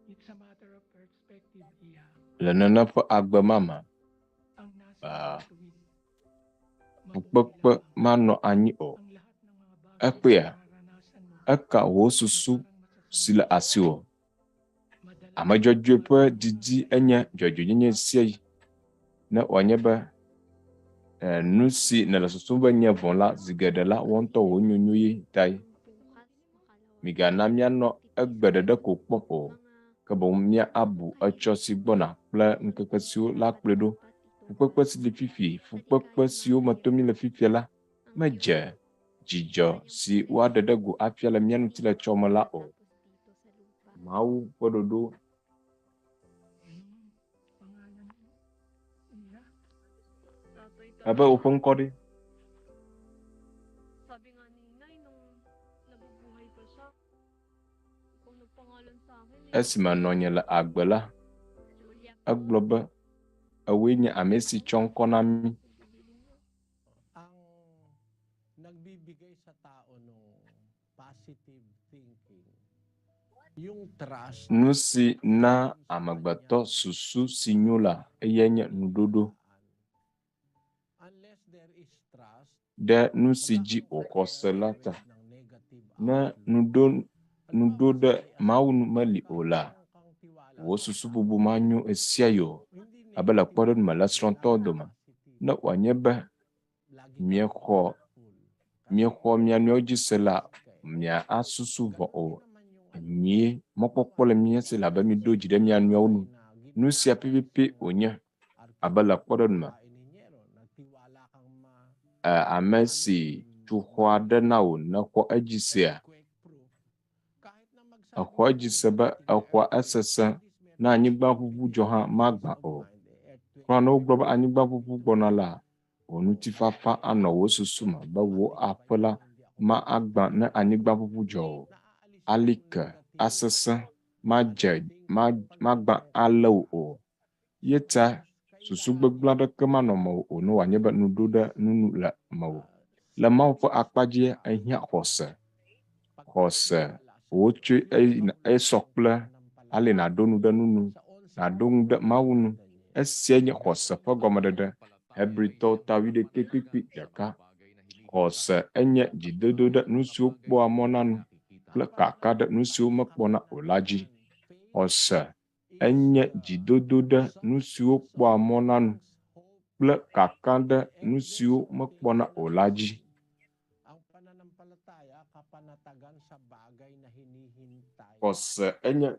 It's a matter of perspective, Iha. Le nene ƒe agbe ma me, Ang nasa ah, matuwid, fukpekpe manɔ anyi o. ang lahat ng mga bagay Ekpea, na nararanasan mo eka wò susu na parang si le masasama, asiwò. madalas Ame dzɔdzɔe ƒe didi enye dzɔdzɔenyenye sia yi. Ne wòanye be eh, nu si nèle susum be nye vɔ̃ la, zi geɖe la, wò ŋutɔ wò nyonyo ye tae. Ang bukas, makalawa Migana míanɔ egbe ɖeɖe ko kpɔm o, ke boŋ míabu etsɔ si gbɔna kple ŋkeke siwo la kplɔe ɖo. Fukpekpe si li fifi, fukpekpe siwo me tom míele fifia la, medze dzidzɔ si woaɖe ɖe go afia le mía ŋuti le etsɔme la o. Mawu ƒe ɖoɖo Pangalan mo, Iha? Tatay ebe talaga. woƒe ŋkɔ ɖe. Sabi nga ni Nay nung nabubuhay pa siya, ikaw nagpangalan sa akin eh. Esime nɔnye le agbe la, Julia egblɔ be ewoe nye ame si tsɔ ŋkɔ na mí. Ang nagbibigay sa tao ng positive thinking, yung trust Nu si na dun sa amegbetɔ kanyang susu si nyo la, eyae nye nuɖoɖo Unless there is trust, ɖe nu si dzi wòxɔ se la ta. magkakaroon always ng negative Ne outlook. nuɖo Halimbawa nuɖo sa ɖe kay Mawu ano, nu meli o parang la, meron kang tiwala wò sa susu tao. bubu manyo ɣe sia ɣi o. Hindi Abe le negative kpɔɖeŋu me le outlook, srɔ̃tɔwo laging dome. positive. Ne wòanye be Lagi kang miexɔ hopeful kasi miexɔ mia nɔewo dzi se la, trust ka eh. mia asusu vɔ Ganon o. din naman yung ano, Nyuie mɔkpɔkpɔ le halimbawa mía si ikaw labe míɖo isang dzi ɖe mía nɔewo matibay nu. na Nu sia ginagalang pɛpɛpɛ isang wònye abe le arkitekto kpɔɖeŋu me. saka inhinyero, nagtiwala kang ma Ame ano si yun, tu xɔ aɖe na wò nèxɔ edzi sea, earthquake proof. Kahit na magsabi exɔ sila edzi ng se be negative na exɔa earthquake, esesẽ at least ne meron kang anyigbaʋuʋu dzɔ hã peace magbã of o. mind. Eh, earthquake Kura ne proof wogblɔ be yan. anyigbaʋuʋu Hindi gbɔna totoo la, yan. wò So, ŋutifafa alam anɔ mo, wò susu me be wò matibay aƒe la to, hindi ako ma agbã ne matutumba. anyigbaʋuʋu dzɔ o. Naaalis mo yung Alike negative asesẽ ano, madze ma thinking pag magbã meron kang alé wò tiwala. o. Ye So, ta susu kailangan gbegblẽ aɖeke manɔ mewò o ne wòanye be nuɖo ɖe nunu le mewò. Le Mawu ƒe akpa dzia, ehiã xɔse. Pag Xɔse nagtiwala sa wòtsoe yung eyina esɔ kple ale nàɖo nu ɖe nunu, sa all nàɖo ŋu ɖe Mawu nu. niya. Esiae nye xɔse ƒe gɔmeɖeɖe. Hebritɔwo ta wuiɖekɛ kpukpui ɖeka. Xɔse enye dzidodo ɖe nu siwo kpɔa mɔ na nu. kple kaka ɖe nu siwo mekpɔna o la dzi. Xɔse enye dzidodo ɖe nu siwo kpɔa mɔ na nu kple kaka ɖe nu siwo mekpɔna o la dzi. Ang pananampalataya, kapanatagan sa bagay na hinihintay. Xɔse enye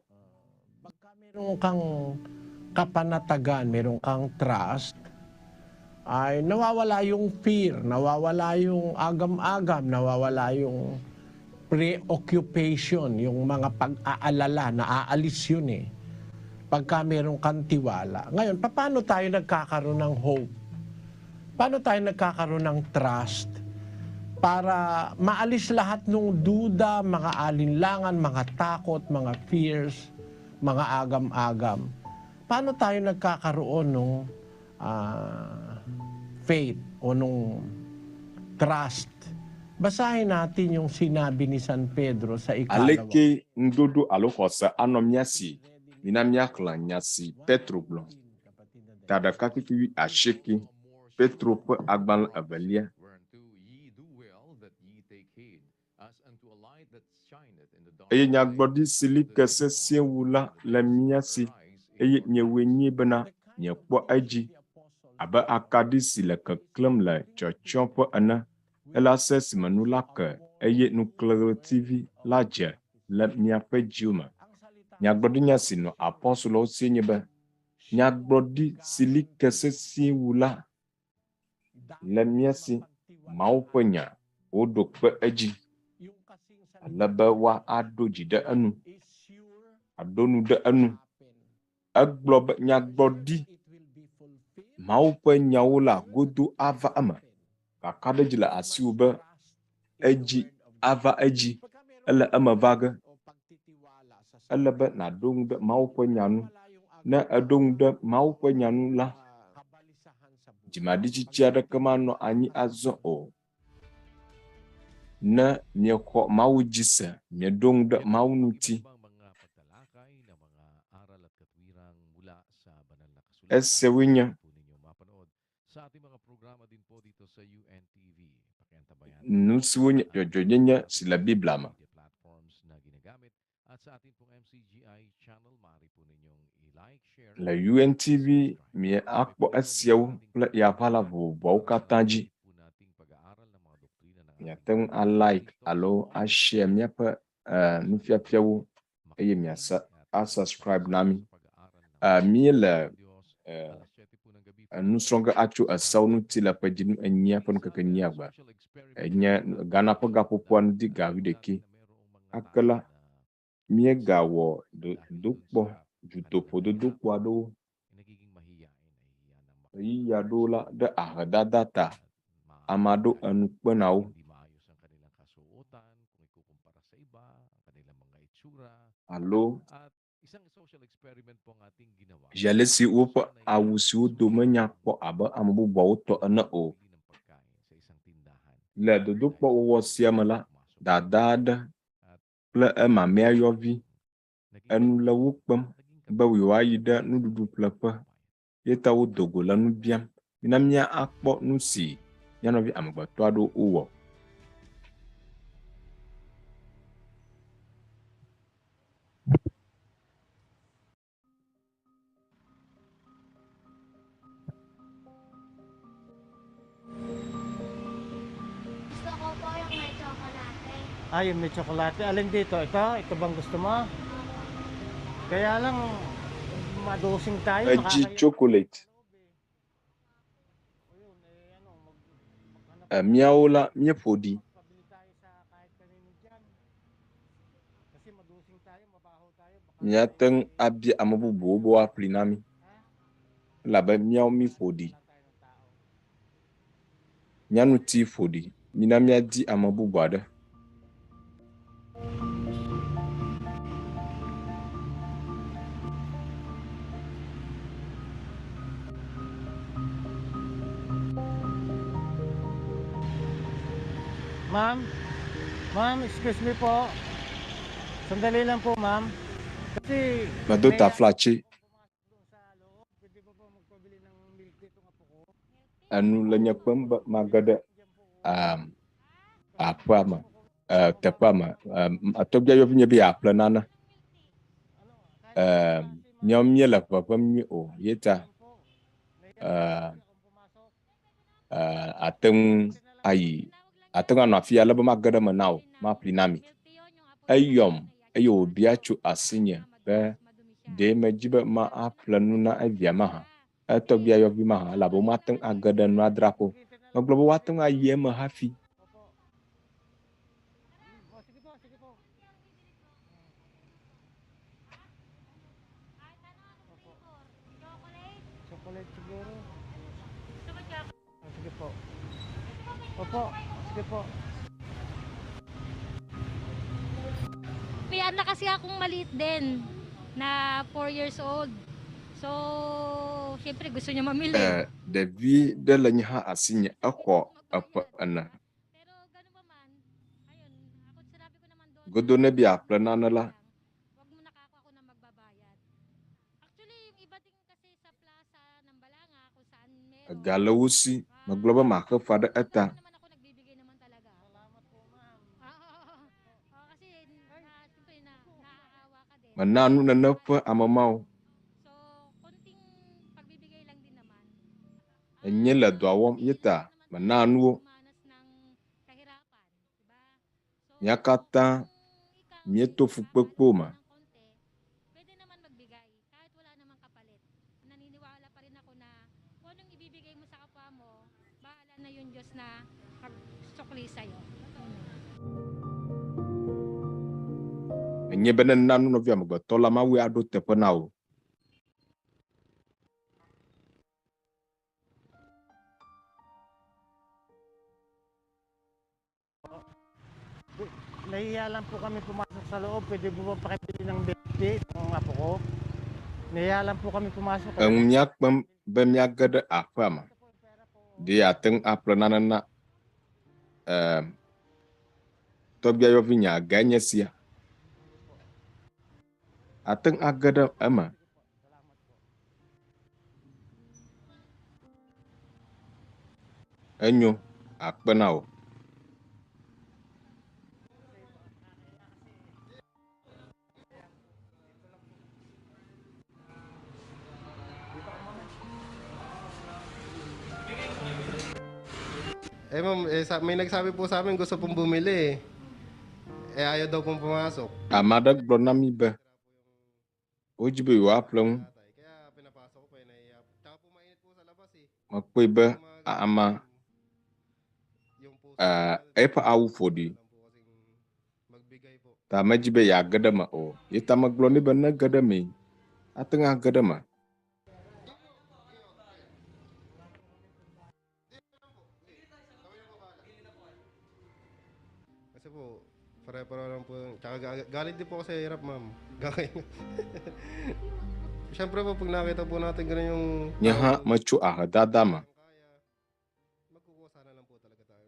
Pagka meron kang kapanatagan, meron kang trust, ay nawawala yung fear, nawawala yung agam-agam, nawawala yung preoccupation, yung mga pag-aalala, naaalis yun eh. Pagka meron kang tiwala. Ngayon, paano tayo nagkakaroon ng hope? Paano tayo nagkakaroon ng trust? Para maalis lahat ng duda, mga alinlangan, mga takot, mga fears, mga agam-agam. Paano tayo nagkakaroon ng faith o nung trust? Basahin natin yung sinabi ni San Pedro sa ikalawa. Aleke ŋuɖoɖo alo xɔse anɔ mía si? Mina míaxlẽ nya si Petro gblɔ. Ta ɖeka kpukpui wuiasieke, Petro ƒe agbalẽ evelia. Eye nyagblɔɖi si li ke sesĩe wu la le mía si eye miewɔe nyuie bena miekpɔ edzi abe akaɖi si le keklẽm le tsyɔtsyɔƒe ene ela se esime nu la ke eye nukliɣletivi la dze le miaƒe dziwo me. Nyagblɔɖinya si nɔ apɔstolowo sie nye be nyagblɔɖi si li ke sesĩe wu la le mía si Mawu ƒe nya woɖo kpe edzi ale be woaɖo dzi ɖe enu, aɖo nu ɖe enu. Egblɔ be nyagblɔɖi Mawu ƒe nyawo la godo ava eme. Kakaɖedzi le asiwò be edzi ava edzi, ele eme va ge. Ele be nàɖo ŋu ɖe Mawu ƒe nya nu. Ne èɖo ŋu ɖe Mawu ƒe nya nu la, dzimaɖitsitsi aɖeke manɔ anyi azɔ o. Ne miexɔ Mawu dzi se, mieɖo ŋu ɖe Mawu ŋuti. Esiawoe nye nu siwo nye dzɔdzɔenyenye si le Biblia me. Le UNTV miakpɔ esiawo kple yaʋala vovovoawo katã dzi. Miate ŋu a like alo a share míaƒe nufiafiawo eye miasa a subscribe na mí. Míele enusrɔ̃ge atso esewo ŋuti le ƒe dzinu enyia ƒe ŋkeke enyia gbe. Enye Ghana ƒe gaƒoƒoa ŋdi ga wuiɖekɛ. Ake la, míegawɔ dodokpɔ, dutoƒo dodokpɔ aɖewo ɣeyiɣi aɖewo la ɖe ahedada ta. Ame aɖewo enu kpena wo. Alo zi ale si woƒe awu siwo do menya kpɔ abe ame bubuawo tɔ ene o. Le dodokpɔ wɔwɔ sia me la, dada aɖe kple emamɛayɔvi enu le wo kpem be yewoayi ɖe nuɖuɖuƒleƒe ye ta wodo go le nu biam. Mina míakpɔ nu si mía nɔvi amegbetɔ aɖewo wowɔ. Gusto ko po yung may tsokolate. Ah, yung may tsokolate. Alin dito? Ito? Ito bang gusto mo? Kaya lang, madosing tayo. Edzi Nakakaya. chocolate. Míawo la, míeƒo ɖi. Míate ŋu abia ame bubuwo be woaƒli na mí elabe míawo míƒo ɖi. Mía ŋuti ƒo ɖi. Mina míadi ame bubu aɖe. Ma'am? Ma'am, excuse me po. Sandali lang po, ma'am. Kasi Medo may taflatse. Pwede ba po magpabili ng milk tea itong apo ko? Enu le nye kpem be mage ɖe aƒea me. Teƒea me tɔgbuiayɔvi nye be yeaƒle nane. Míawo míele ʋeʋẽm nyuie o ye ta ate ŋu ayi ate ŋu anɔ afi ale be mage ɖe eme na wò maƒli na mi. Eyɔm eye wòbia tso asinye be ɖe medzi be maƒle nu na evia mahã, etɔgbuiayɔvi mahã elabe womate ŋu age ɖe nua dzraƒe o. Megblɔ be woate ŋu ayi eme hafi. Chocolate siguro. Oh, sige po. Opo, sige po. May anak kasi akong maliit din na 4 years old. So, syempre gusto niya mamili. Ɖevi ɖe le nye hã asinye exɔ eƒe ene. Godo ne be yeaƒle nane la, ega le wo si. Megblɔ be maxe fa ɖe eta. Mena nu nene ƒe ame mawo. Enye le dɔa wɔm ye ta mena nu wo. Mía katã míeto fukpekpewo me. Pwede naman magbigay kahit wala namang kapalit. Naniniwala pa rin ako na kung anong ibibigay mo sa kapwa mo, bahala na yung Diyos na magsukli sa'yo. Enye be ne nena nu nɔvi amegbetɔ la, Mawue aɖo teƒe na wò. Nahiya lang po kami pumasok sa loob. Pwede po ba pakibili ng milk tea ng apo ko? Nahiya lang po kami pumasok. Eŋu míakpem be míage ɖe aƒea me. Ɖe ate ŋu aƒle nane na tɔgbuiayɔvi nye agae nye sia. Ate ŋu age ɖe eme. Enyo, akpe na wò. Eh ma'am, eh, may nagsabi po sa amin gusto pong bumili eh. Eh ayaw daw pong pumasok. Ame aɖe gblɔ na mí be wodzi be yewoaƒle nu. Mekpɔe be ama eƒe awu ƒo ɖi ta medzi be yeage ɖe eme o. Ye ta megblɔ nɛ be nege ɖe emee, ate ŋu age ɖe eme. Kasi po, pare-pareho lang po. Tsaka galing din po ako sa hirap, ma'am. Gagawin. Siyempre po, pag nakita po natin ganun yung Nye hã metso ahedada me. Magkukuha sana lang po talaga tayo.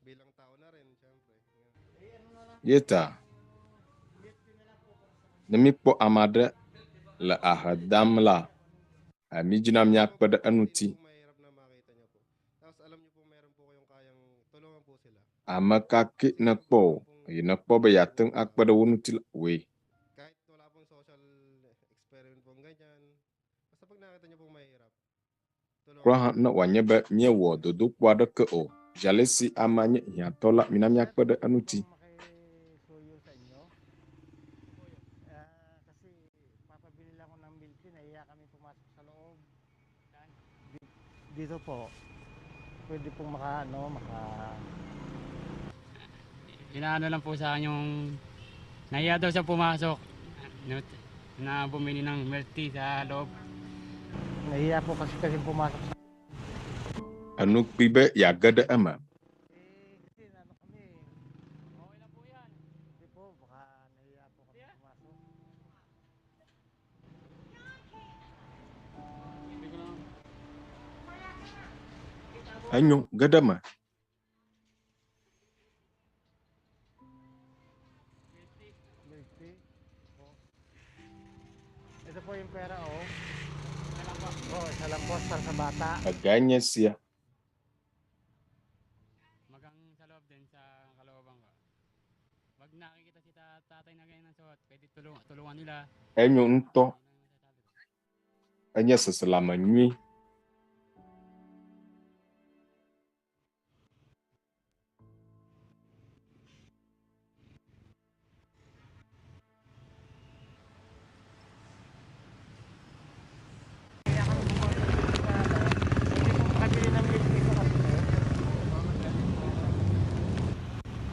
Bilang tao na rin, siyempre. Ye ta ne míkpɔ ame aɖe le ahe dam la, mídzina míakpe ɖe eŋuti. Mahirap na makita niyo po. Tapos alam niyo po meron po kayong kayang tulungan po sila. Ame ka ke nekpɔ o eye nekpɔ be yeate ŋu akpe ɖe wo ŋuti la, wòe. Kahit wala pong social experiment pong ganyan. Basta pag nakita niyo pong mahirap, tulungan Kura hã ne wòanye be míewɔ dodokpo aɖeke o, zi ale si amea nye hiãtɔ la, mina míakpe ɖe eŋuti. Makisuyo sa inyo. Ah, kasi papabili lang ako ng milk tea, nahiya kami pumasok sa loob. Dito po, pwede pong maka, ano, maka... Inaano lang po sa akin yung nahiya daw siya pumasok na bumili ng milk tea sa loob. Nahiya po kasi kasi pumasok sa... Enu kpui be yeage ɖe eme. Eh, kasi ano kami eh. Okay lang po yan. Hindi po, baka nahiya po kami pumasok. Hindi ko na. Enyo, ge ɖe eme. Milk tea? Po. Ito po yung pera, oh. Oh, isa lang po para sa bata. Egae nye sia. Magang sa loob din sa kalooban ko. Enyo ŋutɔ. Enye seselãme nyui.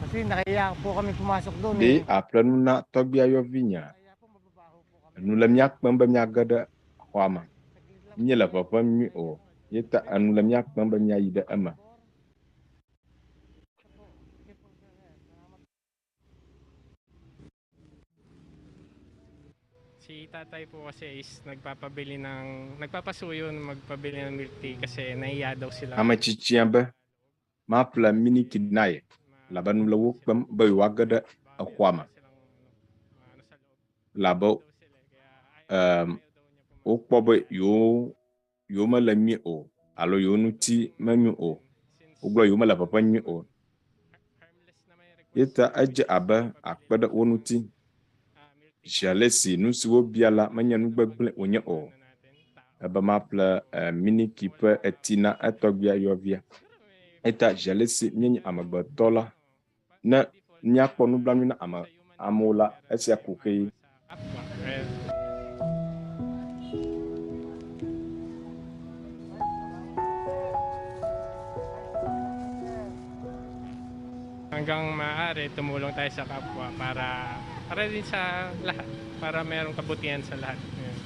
Kasi nakahiya po kami pumasok doon Ɖe eh. aƒle nu na tɔgbuiayɔvinye? Enu le mía kpem be míage ɖe xɔa me. Míele ʋeʋẽm nyuie o ye ta enu le mía kpem be míayi ɖe eme. Si tatay po kasi is nagpapabili ng, nagpapasuyo na magpabili ng milk tea kasi nahiya daw sila. Ame tsitsia be maƒle miliki na ye elabe nu le wo kpem be yewoage ɖe exɔa me elabe em wokpɔ be yewo yewo mele nyuie o alo yewo ŋuti menyo o. Wogblɔ yewo mele ʋeʋẽ nyuie o. Ye ta edze abe akpe ɖe wo ŋuti. Zi ale si nu si wobia la menye nu gbegblẽ wònye o. Ebe maƒle miliki ƒe eti na etɔgbuia yɔvia. Eya ta zi ale si míenye amegbetɔ la, ne míakpɔ nublanui na ame amewo la, esia ko kee. Hanggang maaari, tumulong tayo sa kapwa para para din sa lahat, para merong kabutihan sa lahat. Ayun.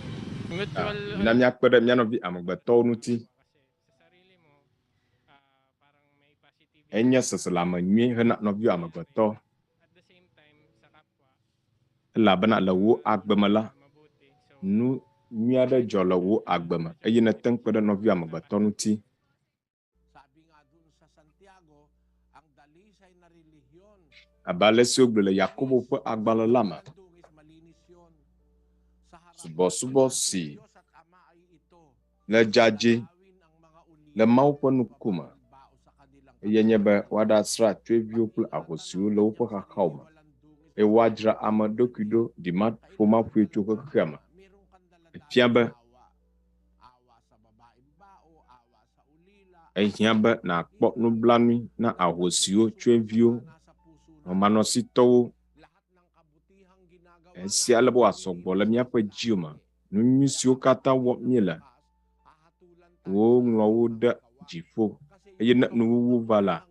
Mutual Mina míakpe ɖe mía nɔvi amegbetɔwo ŋuti. Enye seselãme nyui hena nɔviwò amegbetɔ elabena le wò agbe me la, nu nyui aɖe dzɔ le wò agbe me eye nète ŋu kpe ɖe nɔviwò amegbetɔ ŋuti. Abe ale si wogblɔe le Yakobo ƒe agbalẽ la me, subɔsubɔ si le dzadzɛ le Mawu ƒe ŋkume eye nye be woaɖasra tsyɔ̃eviwo kple ahosiwo le woƒe xaxawo me eye woadzra ame ɖokui ɖo ɖimaƒomaƒoe tso xexea me. Efia be ehiã be nàkpɔ nublanui na ahosiwo, tsyɔ̃eviwo, nɔmanɔsitɔwo. Esia ele be wòasɔ gbɔ le míaƒe dziwo me. Nu nyui siwo katã wɔm míele, woŋlɔ wo ɖe dziƒo eye ne nuwuwu va la,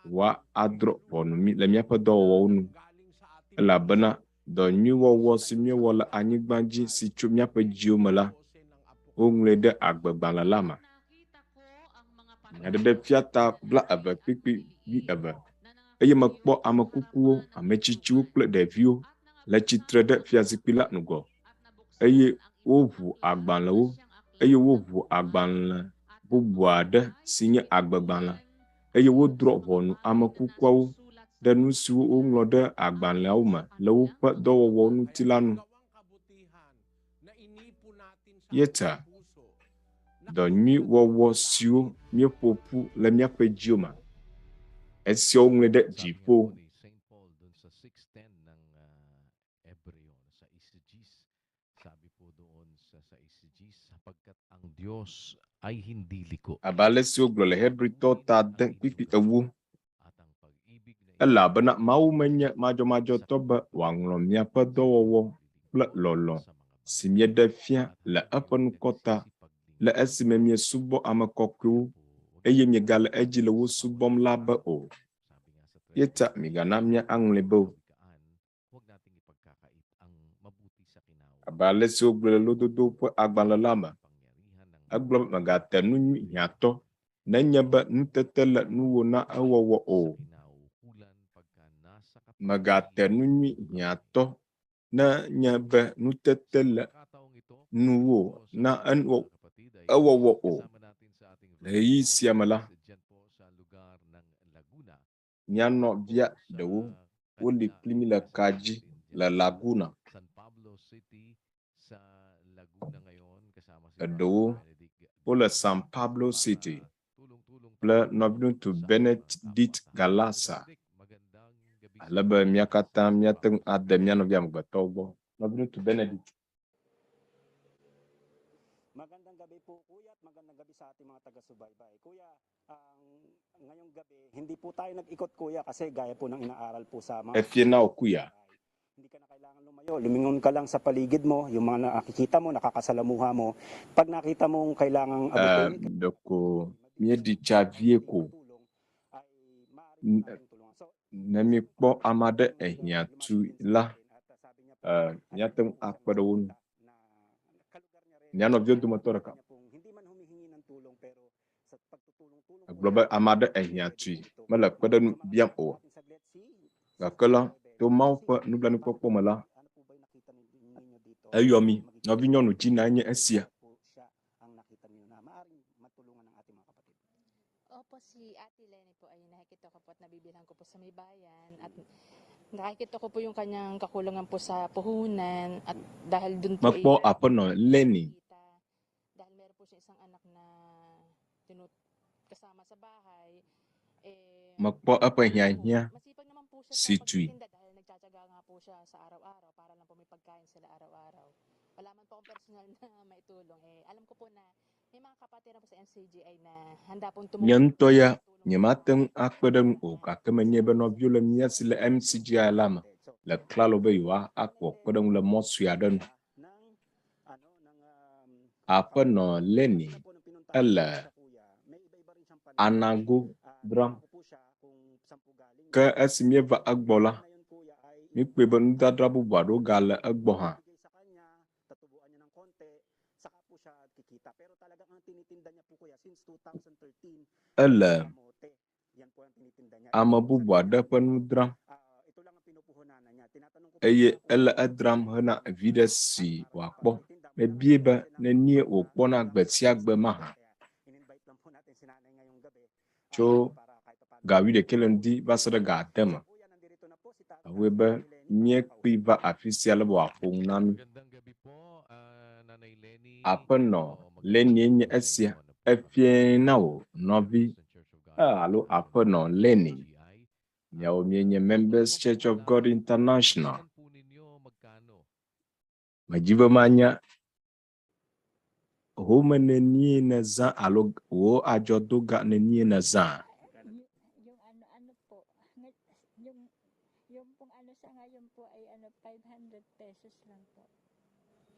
woadrɔ̃ ʋɔnu mí le míaƒe dɔwɔwɔwo nu elabena dɔ nyui wɔwɔ si míewɔ le anyigba dzi si tso míaƒe dziwo me la, woŋlɔe ɖe agbegbalẽ la me. Nyaɖeɖefia ta blaeve kpukpui wuieve. Eye mekpɔ ame kukuwo, ame tsitsiwo kple ɖeviwo le tsitre ɖe fiazikpui la ŋgɔ eye woʋu agbalẽwo eye woʋu agbalẽ bubu aɖe si nye agbegbalẽ eye wodrɔ̃ ʋɔnu ame kukuawo ɖe nu siwo woŋlɔ ɖe agbalẽawo me le woƒe dɔwɔwɔwo ŋuti la nu. Ye ta dɔ nyui wɔwɔ siwo míeƒo ƒu le míaƒe dziwo me, esiawo ŋlɔe ɖe dziƒo. St. Paul dun sa 6:10 ng Hebreo sa Isigis. Sabi po doon sa 6:10 sapagkat ang Diyos ay hindi liko. Abe ale si wogblɔ le Hebritɔwo ta ade kpukpui ewo. Elabena Mawu menye madzɔmadzɔtɔ be wòaŋlɔ miaƒe dɔwɔwɔ kple lɔlɔ̃ si mieɖe fia le eƒe ŋkɔ ta le esime miesubɔ ame kɔkɔewo eye miegale edzi le wo subɔm la be o. Eya ta migana míaŋlɔe be o. Abe ale si wogblɔe le Lododo ƒe agbalẽ la me, egblɔ be mègate nu nyui hiãtɔ nenye be nutete le nuwò na ewɔwɔ o. Mègate nu nyui hiãtɔ nenye be nutete le nuwò na ewɔwɔ o. Le ɣeyiɣi sia me la, mía nɔvia ɖewo woli kpli mí le ka dzi le Laguna. Eɖewo wole San Pablo City kple nɔviŋutsu Benedict Galasa. Ale be mía katã míate ŋu ade mía nɔvi amegbetɔwo gbɔ. Nɔviŋutsu Benedict. Magandang gabi po kuya at magandang gabi sa ating mga taga-subaybay. Kuya, ang ngayong gabi, hindi po tayo nag-ikot kuya kasi gaya po ng inaaral po sa mga Efie na wò kuya. Hindi ka na kailangan lumayo. Lumingon ka lang sa paligid mo, yung mga nakikita mo, nakakasalamuha mo. Pag nakita mong kailangang abutin, Ɖeko míeɖi tsa vie ko. Ne míekpɔ ame aɖe ehiã tu la, míate ŋu akpe ɖe wo ŋu. Mía nɔviwo dometɔ ɖeka egblɔ be ame aɖe ehiã tui, mele kpeɖeŋu biam o. Gake la, to Mawu ƒe nublanuikpɔkpɔ me la, eyɔ mí. Nɔvinyɔnu Gina nye esia. Opo, si Ate Leni po ay nakikita ko po at nabibilhan ko po sa may bayan at nakikita ko po yung kanyang kakulangan po sa puhunan at dahil dun po ay Mekpɔ aƒenɔ Leni dahil meron po siya isang anak na tinut kasama sa bahay eh Mekpɔ eƒe hiahiã masipag naman po siya si sa tui. pagtitinda dahil nagtsatsaga nga po siya sa araw-araw para lang po may pagkain sila araw-araw. Wala man po akong personal na maitulong eh alam ko po na may mga kapatiran po sa MCGI na handa pong Nye tumulong ŋutɔ ya, nyemate ŋu akpe ɖe ŋu o gake menye be nɔviwo le mía si le MCGI la me le klalo be yewoakpɔ kpeɖeŋu le mɔ sue aɖe nu. Aƒenɔ Leni ele anago dzram. Ke esi míeva egbɔ la, míekpɔe be nudadra bubu aɖewo gale egbɔ hã. Tatubuan niya ng konti, saka po siya kikita. Pero talagang ang tinitinda niya po kuya since 2013 Ele kamote. Yan po ang tinitinda niya. ame bubu aɖe ƒe nu dzram Ito lang ang pinupuhunanan niya. Tinatanong ko po eye siya kung ele edzram hena viɖe si wòakpɔ. Mebie be nenie wòkpɔna gbe sia gbe mahã. in-invite lang po natin si nanay ngayong gabi Tso ga wuiɖekɛ le ŋdi va se ɖe ga ade me. Ewɔe be míekpee va afi sia ale be wòaƒo nu na mí. Magandang gabi po, Nanay Leni. Aƒenɔ Oo, magandang Lenie nye gabi po sa esia. inyo. Ano po Efie na wò nɔvi Christian Church of God alo International aƒenɔ Leni. MCGI. Miawo míenye Members Totoo po Church of na God International. puhunan po ninyo magkano? Medzi be manya home nenie nèzã alo wò adzɔdoga nenie nèzã. Yung ano-ano po, yung yung pong ano sa ngayon po ay ano 500 pesos lang po.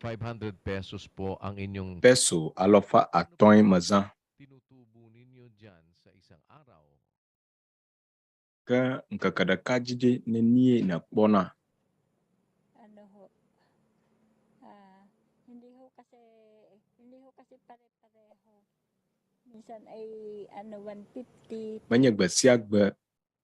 500 pesos po ang inyong Peso alafa ano po atɔ̃e ang mezã. tinutubo ninyo dyan sa isang araw? Ke ŋkeke ɖeka dzi ɖe nenie nèkpɔna? Ano ho? Ah, hindi ho kasi pare-pareho. Minsan ay ano 150. Menye gbe sia gbe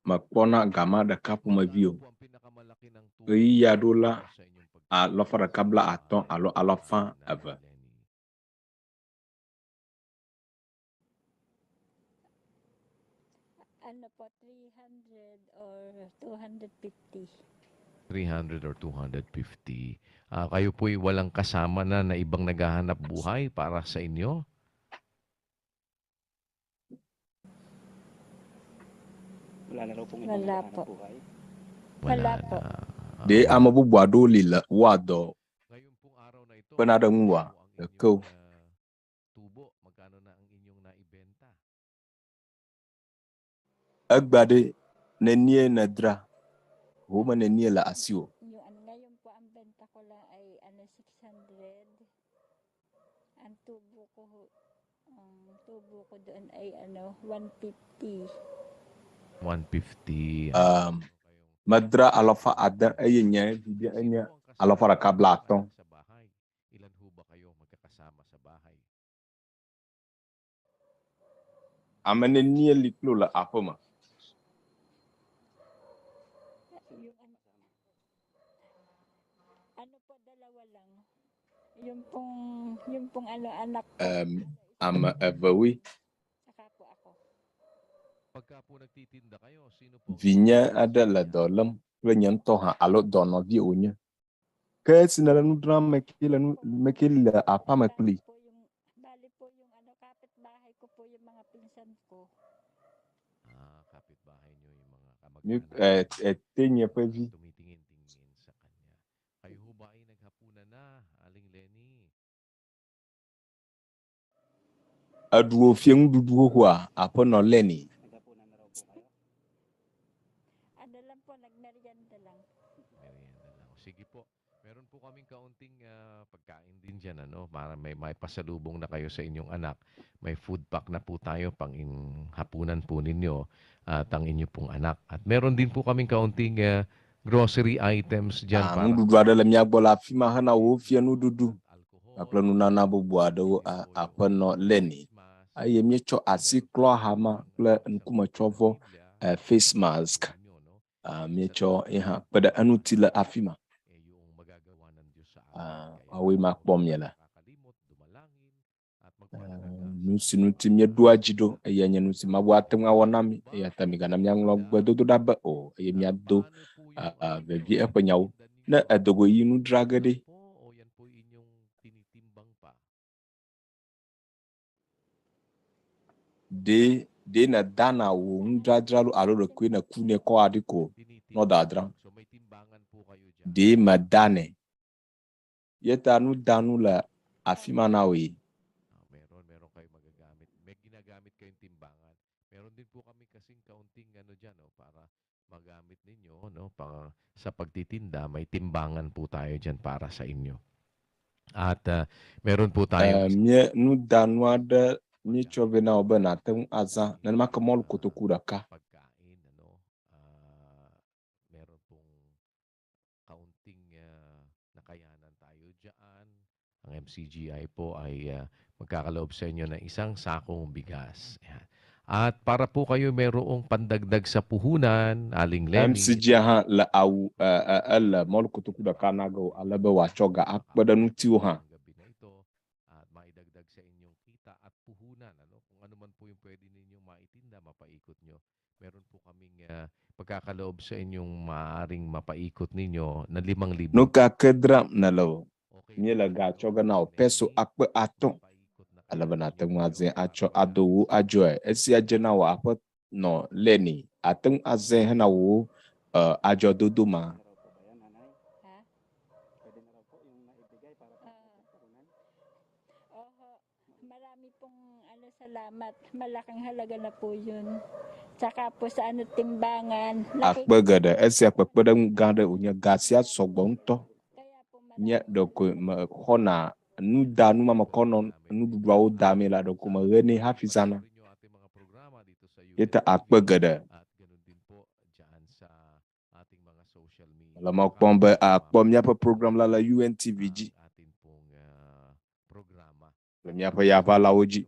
mekpɔna gama ɖeka ƒomevi o. Magkano po ang pinakamalaki ng tubo Ɣeyiɣi aɖewo la, ninyo sa inyong alafa pagtitinda ɖeka sa bla atɔ̃ bahay, alo alafa Nanay eve. Leni? Ano po 300 or 250. 300 or 250. Kayo po'y walang kasama na na ibang naghahanap buhay para sa inyo? Wala na raw pong ibang Wala naghahanap po. buhay. Wala Wala po. na. Ɖe ame bubu aɖewo li le woa dɔ Ngayon pong araw na ito, kpena ɖe magkano ŋuwòa? po ang Ɖeke o. inyong tubo? Magkano na ang inyong naibenta? Egbea ɖe nenie nèdzra? Home nenie le asiwò? Yung ano ngayon po ang benta ko lang ay ano 600. Ang tubo ko ho, ang tubo ko doon ay ano 150. 150. Medzra alafa ade eye nye viɖe enye Sino po ang alafa kasama ɖeka ninyo bla sa atɔ̃. sa bahay? Ilan ho ba kayo magkakasama sa bahay? Ame nenie li kpli wò le aƒeme? Yung ano, ano po dalawa lang. Yung pong ano anak ko Ame evewoe. saka po ako. Pagka po nagtitinda kayo, sino po ang Vinye inyong aɖe le kasama dɔ lém kple nye ŋutɔ hã alo dɔnɔvi wònye. Ke esi nèle nu dzram meke le nu meke le aƒea me kpli. Po yung bali po yung ano kapitbahay ko po yung mga pinsan ko. Mi ete nye ƒe vi. Eɖu wò fiẽnuɖuɖu xoxoa, aƒenɔ Lenny? Ano lang po, nagmerienda lang. Merienda lang. Sige po. Meron po kaming kaunting pagkain din dyan, ano, para may pasalubong na kayo sa inyong anak. May food pack na po tayo pang hapunan po ninyo at ang inyo pong anak. At meron din po kaming kaunting grocery items dyan Ah, para nuɖuɖu aɖe le mía gbɔ le afi ma hena wò fiẽnuɖuɖu kpakple nunana bubu aɖewo aƒenɔ Lenny. Eye míetsɔ asi klɔ ahama kple ŋkumetsɔvɔ face mask. Míetsɔ ye hã kpe ɖe eŋuti le afi ma. Woawoe ma kpɔm míele. Nu si ŋuti míeɖoa dzi ɖo eye nye nu si Mawu ate ŋu awɔ na mí eya ta migana míaŋlɔ gbedodoɖa be o eye míado vevie eƒe nyawo. Ne edo go yi nu dzra ge ɖe, ɖe ɖe nèdana wò nudzadzra lo alo ɖekoe nèkunɛ kɔ aɖi ko nɔ dadram? Ɖe medanɛ. Ye ta nudanu le afi ma na wòe. Meron, meron kayong magagamit. May ginagamit kayong timbangan. Meron din po kami kasing kaunting ano dyan, no, para magamit ninyo, no, pang, sa pagtitinda, may timbangan po tayo dyan para sa inyo. At meron po tayong Mie nudanu aɖe míetsɔ vɛ na wò be nàte ŋu azã nenema ke mɔlu kotoku ɖeka. Pagkain, ano, meron pong kaunting nakayanan tayo dyan. Ang MCGI po ay magkakaloob sa inyo ng isang sakong bigas. Ayan. At para po kayo merong pandagdag sa puhunan, Aling Lenny. MCGI hã le awu ele mɔlu kotoku ɖeka na ge wò ale be wòatsɔ ga akpe ɖe ŋutiwò hã. Gabi na ito at maidagdag sa inyong kita at puhunan, ano? Kung ano man po yung pwede ninyong maitinda, mapaikot nyo. Meron po kaming pagkakaloob sa inyong maaaring mapaikot ninyo na 5,000. Nu ka ke dzram nèle o? Míele ga tsɔ ge na wò peso akpe atɔ̃. Ale be nàte ŋu azãe atsɔ ado wò adzɔe. Esia dze na wò aƒenɔ Lenny. Ate ŋu azãe hena wò adzɔdodo ma. Oho, marami pong ano, salamat. Malaking halaga na po yun. Tsaka po sa ano, timbangan. Akpe geɖe. Esia kpekpeɖeŋu gã aɖe wònye. Ga sia sɔgbɔ ŋutɔ. Nye ɖeko mexɔna nudanu ma mekɔ nɔ nuɖuɖuawo damee la ɖeko meɣenɛ hafi zãna. Ye ta akpe geɖe. Le mɔ kpɔm be akpɔ míaƒe program la le UNTV dzi. Le míaƒe yaʋalawo dzi.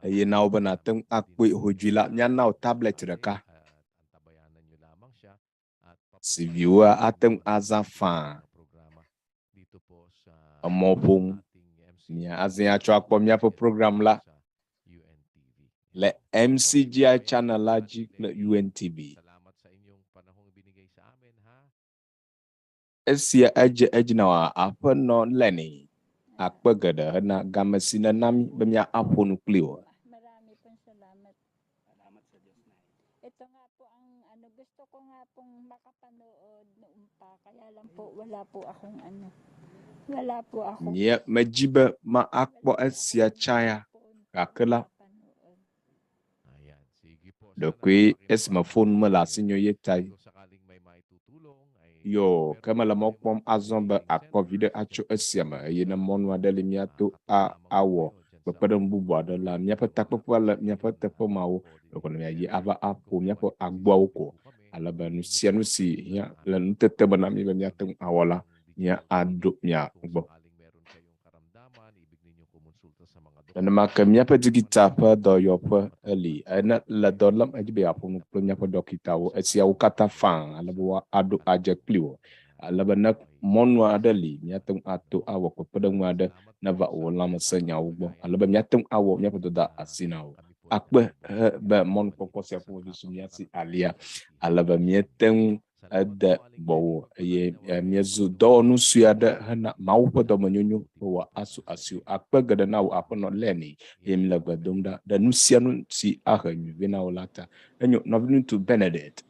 Eye na wo be nàte ŋu akpɔe hodzoe la, míana wò tablet ɖeka si viwoa ate ŋu azã faa. Emɔƒoŋu mia azãe atsɔ akpɔ míaƒe program la le MCGI channel la dzi kple UNTV. Esia edze edzi na wò aƒenɔ Lenny. Akpe geɖe hena game si nena mí be míaƒo nu kpli wò. Marami pong salamat. Ito nga po ang ano, gusto ko nga pong makapanood noon pa. Kaya lang po wala po akong ano. Wala po akong Nye medzi be ma akpɔ esia tsã ya gake la ɖekoe esime fonu mele asinye ye ta yo ke mele mɔ kpɔm azɔ be akpɔ viɖe atso esia me eye ne mɔnu aɖe li míato awɔ kpekpeɖeŋu bubu aɖe la míaƒe takpekpea le míaƒe teƒe mawo ɖeko ne míayi ava aƒo míaƒe agboawo ko ale be nu sia nu si hiã le nutete me na mí be míate ŋu awɔ la míaɖo mía gbɔ. Nenema ke míaƒe digital ƒe dɔyɔƒe eli ene le dɔ lém edzi be yeaƒo nu kple míaƒe dɔkitawo. Esiawo katã faa ale be woaɖo adze kpli wò. Ale be ne mɔnu aɖe li míate ŋu ato awɔ kpekpeɖeŋu aɖe neva wò lãmesẽnyawo gbɔ ale be míate ŋu awɔ míaƒe dɔda asi na wò. Akpe he be mɔnukpɔkpɔ sia ƒomevi su mía si alia ale be míete ŋu Ede gbɔwò eye míezu dɔwɔnu sue aɖe hena Mawu ƒe dɔmenyonyo be wòasu asiwò. Akpe geɖe na wò aƒenɔ Lenny eye míele gbe dom ɖa ɖe nu sia nu si ahe nyui vɛ na wò la ta. Enyo, nɔviŋutsu Benedict.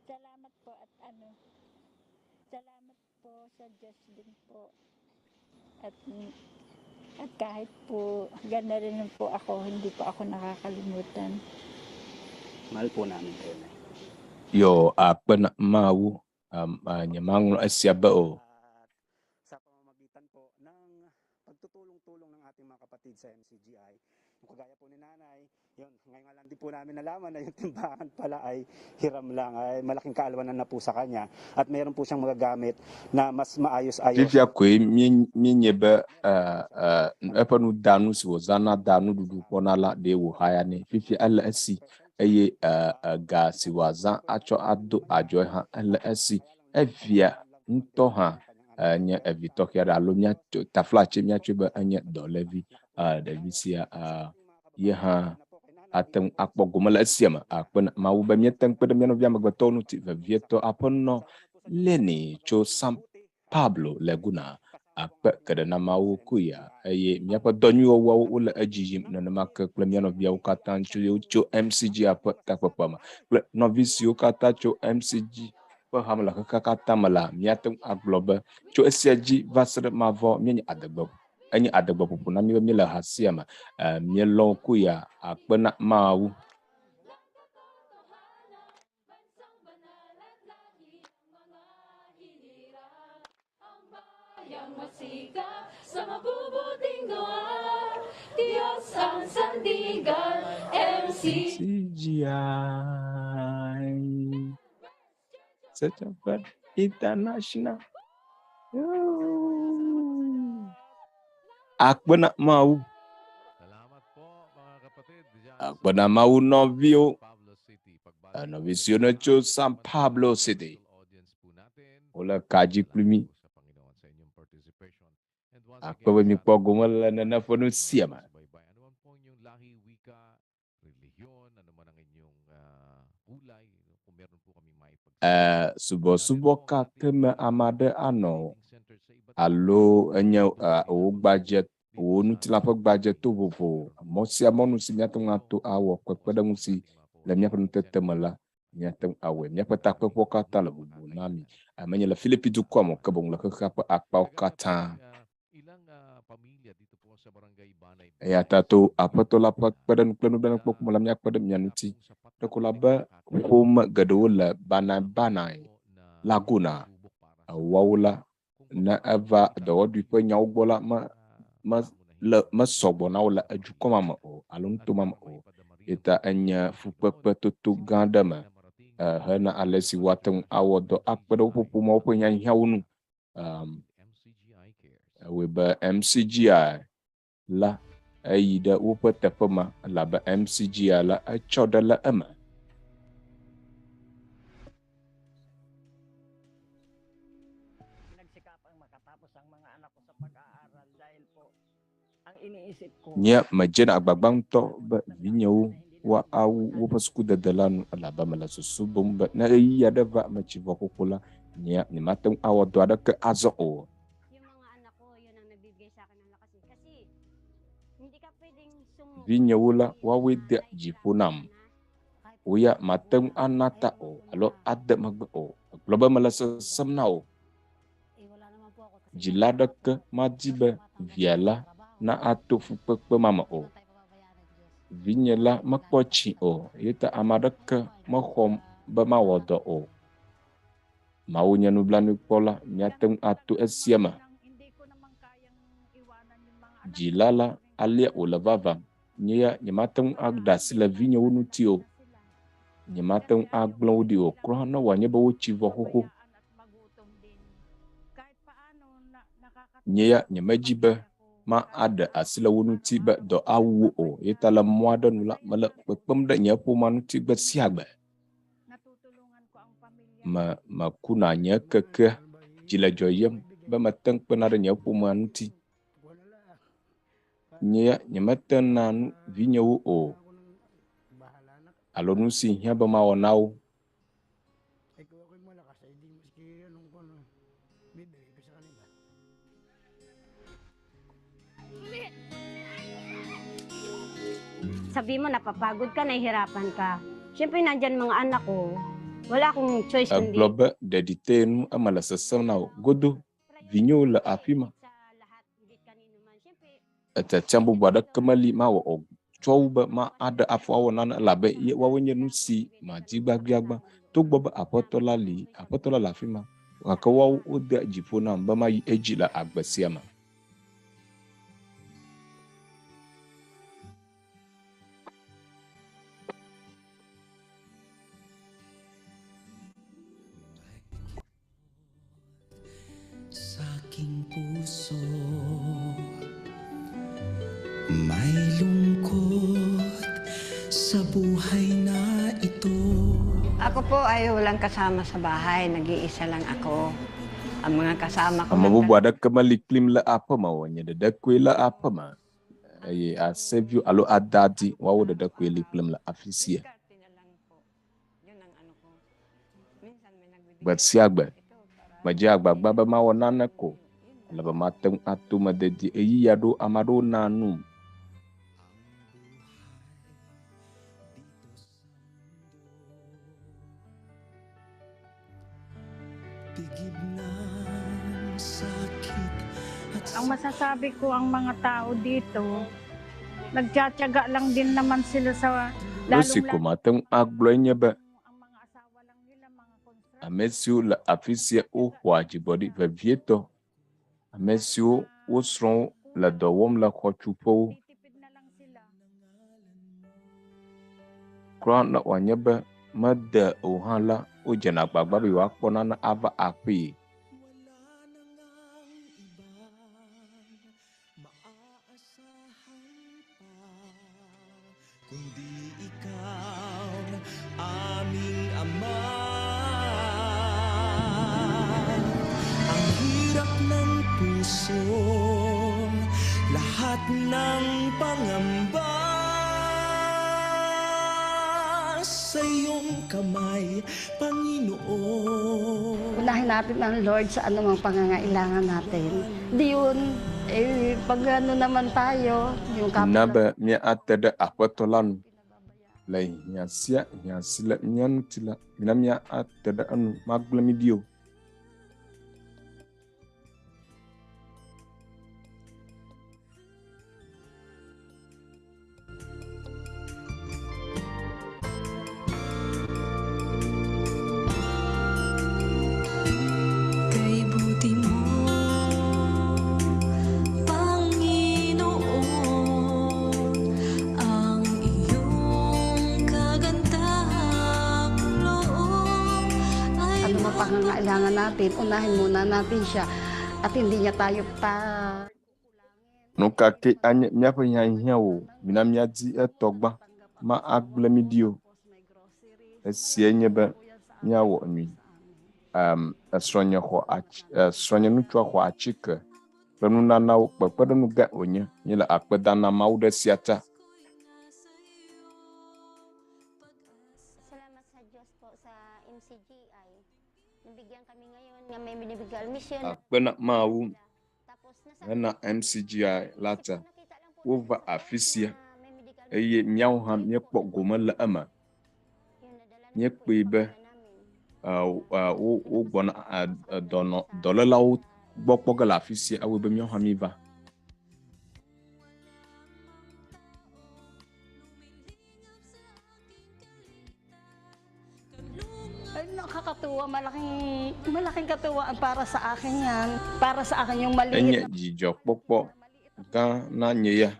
Salamat po at ano, salamat po sa Diyos din po. At, at kahit po gana rin po ako, hindi po ako nakakalimutan. Mahal po namin kayo, Nay. Yo, akpe na Mawu, um, nyemaŋlɔ esia be o. Sa pamamagitan po ng pagtutulong-tulong ng ating mga kapatid sa MCGI. Yung kagaya po ni Nanay, yun, ngayon nga lang din po namin nalaman na yung timbangan pala ay hiram lang, ay malaking kaalaman na po sa kanya at mayroon po siyang magagamit na mas maayos-ayos. Fifia koe míenye be eƒe nudanu si wòzãna da nuɖuɖu kpɔna la ɖee wòhaya nɛ. Fifia ele esi eye ga si wòazã atsɔ ado adzɔe hã ele esi. Evia ŋutɔ hã nye evi tɔxɛ aɖe alo míatso taflatse míatsɔe be enye dɔlévi. Ɖevi sia ye hã ate ŋu akpɔ gome le esia me. Akpe na Mawu be míete ŋu kpe ɖe mía nɔvi amegbetɔwo ŋuti vevietɔ aƒenɔ Lenny tso San Pablo Laguna. Akpe geɖe na Mawu kuya eye míaƒe dɔ nyuiwɔwɔwo wole edzi yim nenema ke kple mía nɔviawo katã tso tso MCG ƒe takpekpe me kple nɔvi siwo katã tso MCG ƒe hame le xexea katã me la míate ŋu agblɔ be tso esia dzi va se ɖe mavɔ míenye adegbe enye adegbeƒoƒo na mí be míele ha sia me. Míelɔ̃ kuya akpe na Mawu. Masikap sa mabubuting gawa, Diyos ang sandigan, MC. CGI. Certified International. Akpe na Mawu. Akpe na Mawu nɔviwo. Nɔvi siwo ne tso San Pablo City. Wole ka dzi kpli mí. Akpe be mikpɔ gome le nene ƒe nu sia me. Subɔsubɔ ka ke me ame aɖe anɔ alo enye wò gbadze wò ŋutilã ƒe gbadze to vovo mɔ sia mɔnu si míate ŋu ato awɔ kpekpeɖeŋu si le míaƒe nutete me la míate ŋu awɔe. Míaƒe takpeƒewo katã le vovo na mi. Menye le Filipi dukɔa me o ke boŋ le xexea ƒe akpawo katã. Eya ta to Aƒetɔ la ƒe kpeɖeŋu kple nublanuikpɔkpɔ me la míakpe ɖe mia ŋuti. Ɖeko la be ƒome geɖewo le Banai Laguna. Woawo la ne eva dɔwɔɖui ƒe nyawo gbɔ la me me le mesɔgbɔ na wo le edukɔ ma me o alo nuto ma me o. Eta enye fukpekpe toto gã aɖe me hena ale si woate ŋu awɔ dɔ akpe ɖe woƒe ƒomeawo ƒe hiahiãwo nu. Ewɔe be MCGI la eyi ɖe woƒe teƒe ma elabe MCGI la etsɔ ɖe le eme. Nye medzena agbagba ŋutɔ be vinyewo woawu woƒe sukudede la nu elabe mele susu bum be ne ɣeyiɣi aɖe va metsi vɔ xoxo la, nye nyemate ŋu awɔ dɔ aɖeke azɔ o. Vinyewo la, woawoe dea dzi ƒo nam. Wò ya mate ŋu ana ta o alo ade megbe o. Egblɔ be mele sesẽm na wò. Dzila aɖeke madi be via la na ato fukpekpe ma me o. Vinye la mekpɔ tsi o ye ta ame aɖeke mexɔm be mawɔ dɔ o. Mawu nye nublanuikpɔla, míate ŋu ato esia me. Dzila la alea wòle vavam. Nye ya nyemate ŋu aɖe asi le vinyewo ŋuti o. Nyemate ŋu agblẽ wo ɖi o kura ne wòanye be wotsi vɔ xoxo. Nye ya nyemedzi be ma aɖe asi le wo ŋuti be dɔ awu wo o. Ye ta le mɔ aɖe nu la, mele kpekpem ɖe nye ƒomea ŋuti gbe sia gbe. Me mekuna nye kekea dzi le dzɔyem be mete ŋu kpena ɖe nye ƒomea ŋuti. Nye ya nyemete ŋu naa nu vinyewo o alo nu si hiã be mawɔ na wo. Sabi mo, napapagod ka, nahihirapan ka. Siyempre, nandyan mga anak ko. Wala akong choice kundi Egblɔ be ɖeɖi te nu eme le sesẽm na wò. Godo, vinyewo le afi ma. Etiatia bubu aɖeke meli mawɔ o tsɔ wu be ma aɖe afɔ awɔ nane elabe ye woawoe nye nu si madi gbagbiagbã. Togbɔ be Aƒetɔ la li, Aƒetɔ la le afi ma, gake woawo wodea dzi ƒo nam be mayi edzi le agbe sia me. Sa aking puso may lungkot sa buhay na ito. Ako po ay walang kasama sa bahay. Nag-iisa lang ako. Ang mga kasama ko Ame bubu aɖeke meli kplim le aƒe me o, nye ɖeɖe koe le aƒe me eye aseviwo alo adadi woawo ɖeɖe koe li kplim le afi sia. Gbe sia gbe medzea agbagba be mawɔ nane ko ale be mate ŋu ato eme dedie ɣeyiɣi aɖewo ame aɖewo naa num. Tigib ng sakit at Ang masasabi ko ang mga tao dito, nagtsatsaga lang din naman sila sa Nu si ko mate ŋu agblɔe nye be ame siwo le afi sia woxɔa dzigbɔɖi vevietɔ ame siwo wo srɔ̃wo le dɔ wɔm le xɔtuƒewo. Kura ne wòanye be mede o hã la, wodzena agbagba be yewoakpɔ nane ava aƒee. Kundi ikaw aming ama. Ang hirap ng puso, lahat ng pangamba sa iyong kamay, Panginoon. Unahin natin ang Lord sa anumang pangangailangan natin. Di yun, eh, pag ano naman tayo, yung kapwa Na be míate ɖe Aƒetɔ la nu le hiã sia hiã si le mía ŋuti la, mina míate ɖe enu, magblẽ mí ɖi o. Kay buti mo, Panginoon, ang iyong kagandahang loob ay anumang pangangailangan natin, unahin muna natin siya at hindi niya tayo pa Nu ka ke anye míaƒe hiahiã o, mina míadi etɔ gbã, ma agblẽ mí ɖi o. Esiae nye be míawɔ nyui. Um, esrɔ̃nye xɔ atsi, esrɔ̃nye ŋutsua xɔ atike kple nunanawo kpekpeɖeŋu gã wònye. Míele akpe dam na Mawu ɖe esia ta. Salamat sa Diyos po sa MCGI. Nabigyan kami ngayon nga may binibigyan mission. Akpe na Mawu hena MCGI la ta. Wova afi sia eye míawo hã míekpɔ gome le eme. Míekpɔe be wo wogbɔna dɔnɔ dɔlélawo gbɔ kpɔ ge le afi sia ewɔe be míawo hã míva. Ay, nakakatuwa, malaking, malaking katuwaan para sa akin yan. Para sa akin yung maliit Enye na dzidzɔkpɔkpɔ gã na nye ya.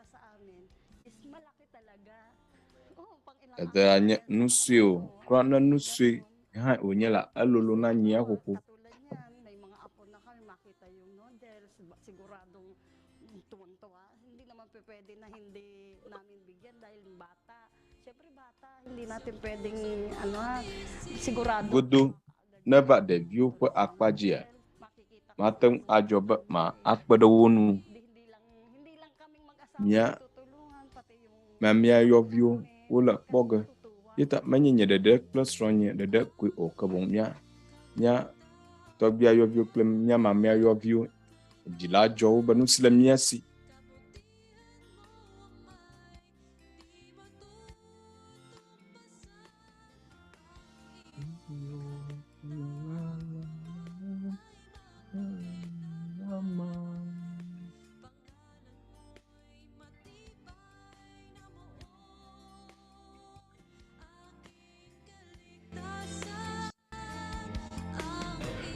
Edea nye nu sue o, kura ne nu sue hã wònye la, elolo na nyea xoxo. May mga apo na kami, makita yung noodles, siguradong tuwang-tuwa. Hindi naman pe pwede na hindi namin bigyan dahil bata. Siyempre bata, hindi natin pwedeng ano ha, sigurado. Godo neva ɖeviwo ƒe akpa dzia, mate ŋu adzɔ be ma akpe ɖe wo ŋu. Mía mamiayɔviwo wole kpɔ ge. Ye ta menye nye ɖeɖe kple srɔ̃nye ɖeɖe koe o, ke boŋ mía mía tɔgbuiayɔviwo kple mía mamiayɔviwo dzila dzɔwo be nu si le mía si.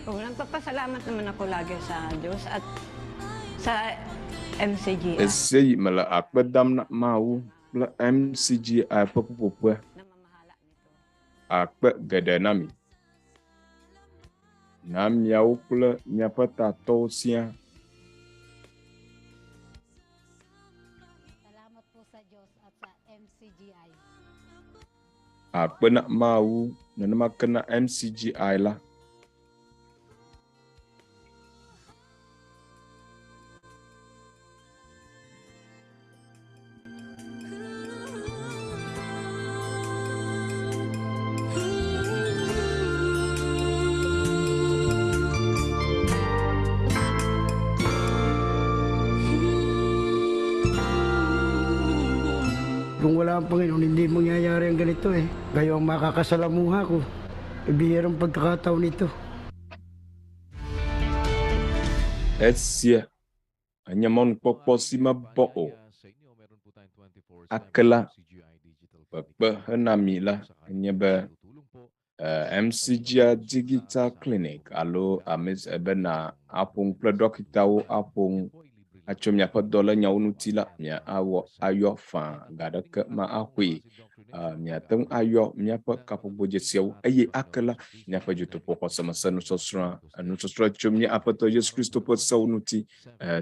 Oh, nagpapasalamat naman ako lagi sa Diyos at sa MCGI. Ese yi mele akpe dam na Mawu kple MCGI ƒe ƒuƒoƒe. Akpe geɖe na mi. Na miawo kple miaƒe tatɔwo siaa. Salamat po sa Diyos at sa MCGI. Akpe na Mawu nenema ke na MCGI la. Kung wala ang Panginoon, hindi mangyayari ang ganito eh. Kayo ang makakasalamuha ko. Bihirang pagkakataon ito. Esia enye mɔnukpɔkpɔ si mebɔ o. Ake la, kpekpe hena mi la enye be MCGI Digital Clinic alo ame bena aƒo nu kple ɖɔkitawo aƒo nu atso miaƒe dɔlényawo ŋuti la, mia awɔ ayɔ faa ga ɖeke ma axɔe. Miate ŋu ayɔ miaƒe kaƒoƒodzesiawo eye ake la miaƒe dzotoƒo xɔsemese nusɔsrɔ̃ nusɔsrɔ̃ tso mía Aƒetɔ Yesu Kristo ƒe sewo ŋuti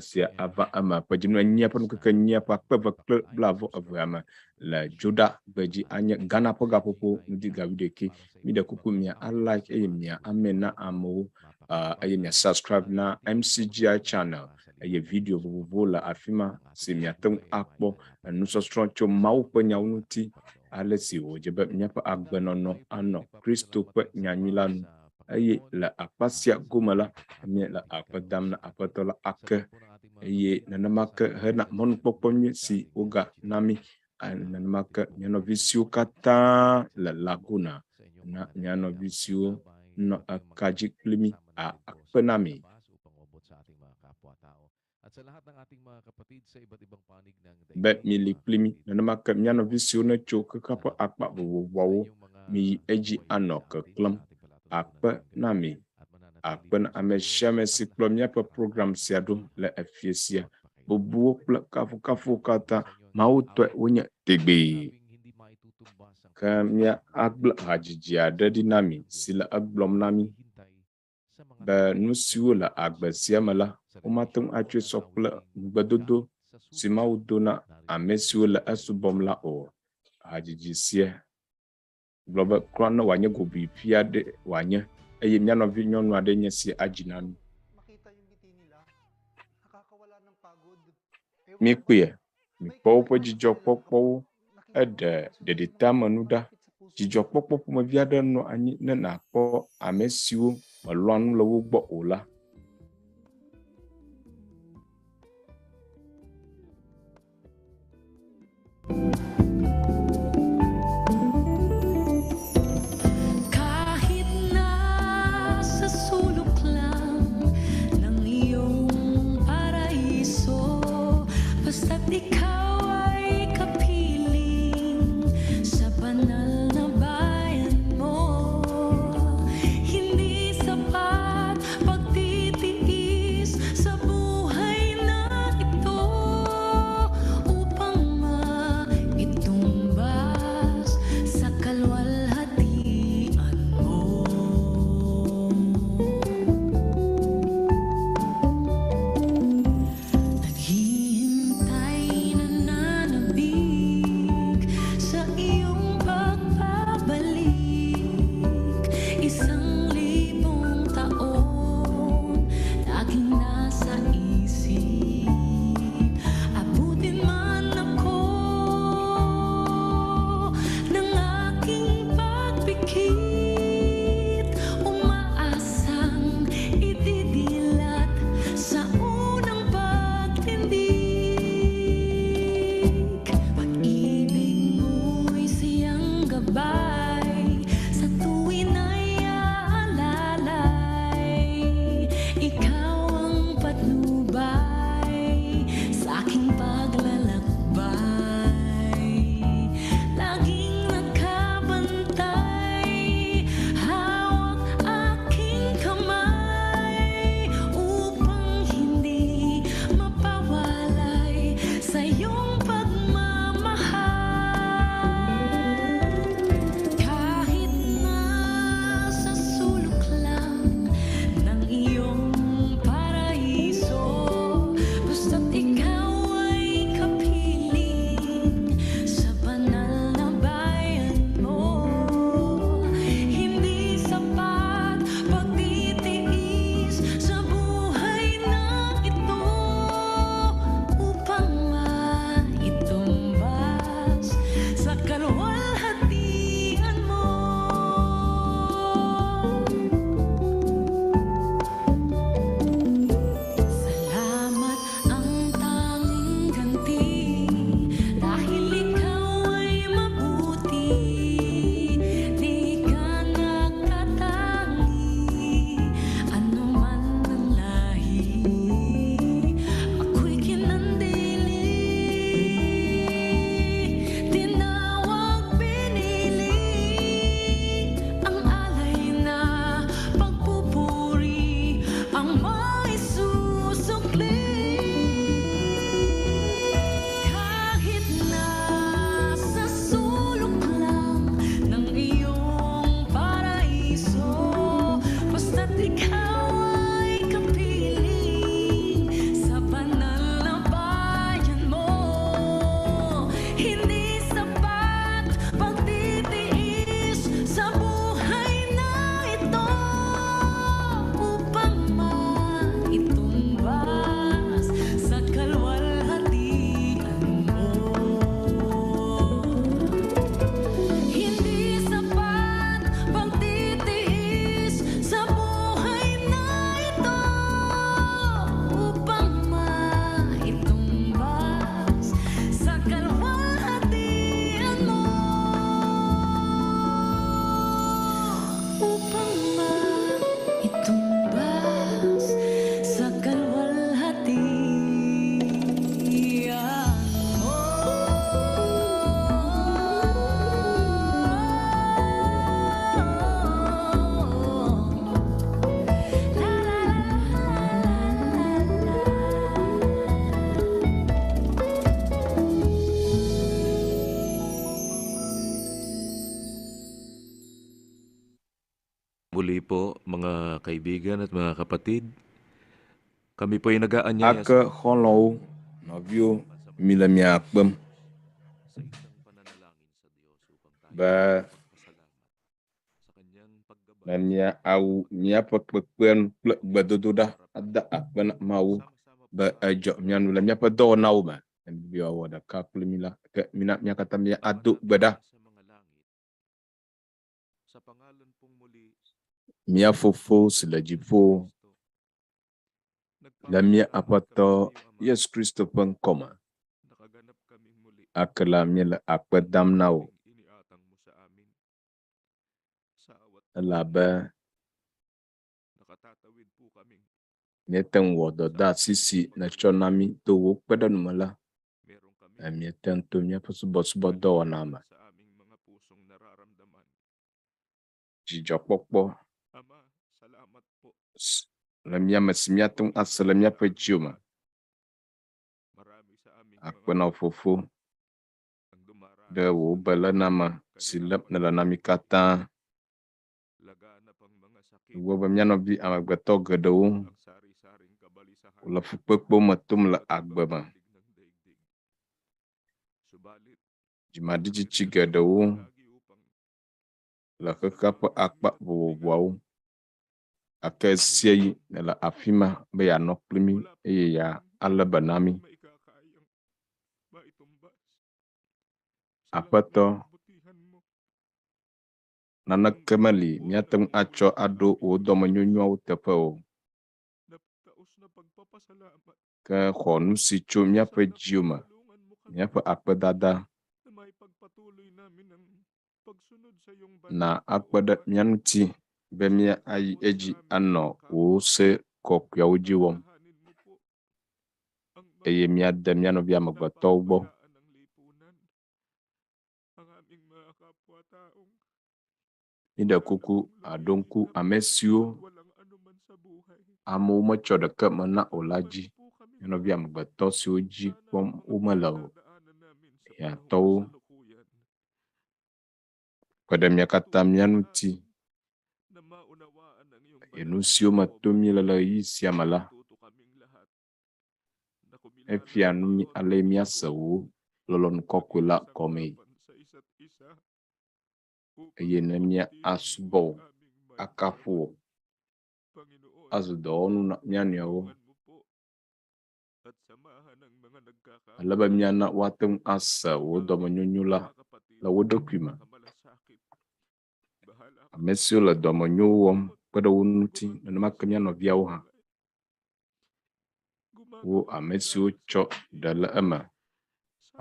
sia ava eme ƒe dzinu enyia ƒe nukeke nyia ƒe akpe eve kple blaeve evea me le Dzoɖa gbedzi anye Ghana ƒe gaƒoƒo ŋdi ga wuiɖekɛ. Mi ɖe kuku mia a like eye mia ame na amewo eye mia subscribe na MCGI channel eye video vovovowo le afi ma si miate ŋu akpɔ enusɔsrɔ̃ tso Mawu ƒe nyawo ŋuti ale si wòdze be míaƒe agbenɔnɔ anɔ Kristo ƒe nyanyui la nu eye le akpa sia gome la míele akpe dam na Aƒetɔ la ake eye nenema ke hena mɔnukpɔkpɔ nyui si woga na mí nenema ke mía nɔvi siwo katã le Laguna na mía nɔvi siwo nɔ eka dzi kpli mí akpe na mi. Be mili kpli mí nenema ke mía nɔvi siwo netso xexea ƒe akpa vovovoawo miyi edzi anɔ keklẽm akpe na mi akpe na ame sia ame si kplɔ míaƒe program sia ɖo le efie sia. Bubuwo kple kafukafuwo katã Mawu tɔe wonye tegbee. Ke mía agblẽ hadzidzi aɖe ɖi na mi si le egblɔm na mi be nu siwo le agbe sia me la womate ŋu atsɔe sɔ kple ŋugbedodo si Mawu do na ame siwo le esubɔm la o. Hadzidzi sia gblɔ be kura ne wòanye gobiƒi aɖe wòanye eye mía nɔvi nyɔnu aɖe nye si adzi na mí. Míkpɔe, mikpɔ woƒe dzidzɔkpɔkpɔwo eɖe ɖeɖiteamenu ɖa. Dzidzɔkpɔkpɔ ƒomevi aɖe nɔ anyi ne nàkpɔ ame siwo melɔ̃a nu le wo gbɔ o la. Kahit nasa sulok lang ng iyong paraiso, basta't ikaw ay kapiling sa banal na bayan mo, hindi sapat pagtitiis sa buhay na ito upang maitumbas sa kalwalhatian mo. Naghihintay na Muli po, mga kaibigan at mga kapatid, kami po ay nag-aanyaya Ake xɔlɔ̃wo, nɔviwo, mile mia kpem be ne mia awu míaƒe kpekpea nu kple gbedodoɖa ada akpe na Mawu be edzɔ mía nu le míaƒe dɔwɔnawo me. Ne míbe yewoawɔ ɖeka kple mí la, ke mina mía katã míado gbe ɖa. Mía Fofo si le dziƒo, le mía Aƒetɔ Yesu Kristo ƒe ŋkɔ me, ake la míele akpe dam na wò, elabe míete ŋu wɔ dɔdeasi si nètsɔ na mí to wò kpeɖeŋu me la, míete ŋu to míaƒe subɔsubɔdɔwɔna me. Dzidzɔkpɔkpɔ le mía me si míate ŋu ase le míaƒe dziwo me. Akpe na wò Fofo ɖe wò beléname si lém nèle na mí katã. Togbɔ be mía nɔvi amegbetɔ geɖewo le fukpekpewo me tom le agbe me, dzimaɖitsitsi geɖewo le xexea ƒe akpa vovovoawo. Gake ɣesiaɣi nèle afi ma be yeanɔ kpli mí eye yealé be na mí. Aƒetɔ, naneke meli míate ŋu atsɔ aɖo wò dɔmenyonyoawo teƒe o. Ke xɔ nu si tso míaƒe dziwo me, míaƒe akpedada, na akpe ɖe mía ŋuti be míayi edzi anɔ wò se kɔkɔeawo dzi wɔm eye míade mía nɔvi amegbetɔwo gbɔ. Míɖe kuku àɖo ŋku ame siwo amewo metsɔ ɖeke me na o la dzi, mía nɔvi amegbetɔ siwo dzi kpɔm womele o, hiãtɔwo. Kpe ɖe mía katã mía ŋuti eye nu siwo me tom míele le ɣeyiɣi sia me la, efia nu mí ale míase wò lɔlɔ̃nu kɔkɔe la gɔmee. Eye ne míasubɔ wò, akafu wò, azu dɔwɔnu na mía nɔewo, ale be míana woate ŋu ase wò dɔmenyonyo la le wo ɖokui me. Ame siwo le dɔmenyo wɔm kpe ɖe wo ŋuti, nenema ke mía nɔviawo hã. Wo ame siwo tsɔ ɖe le eme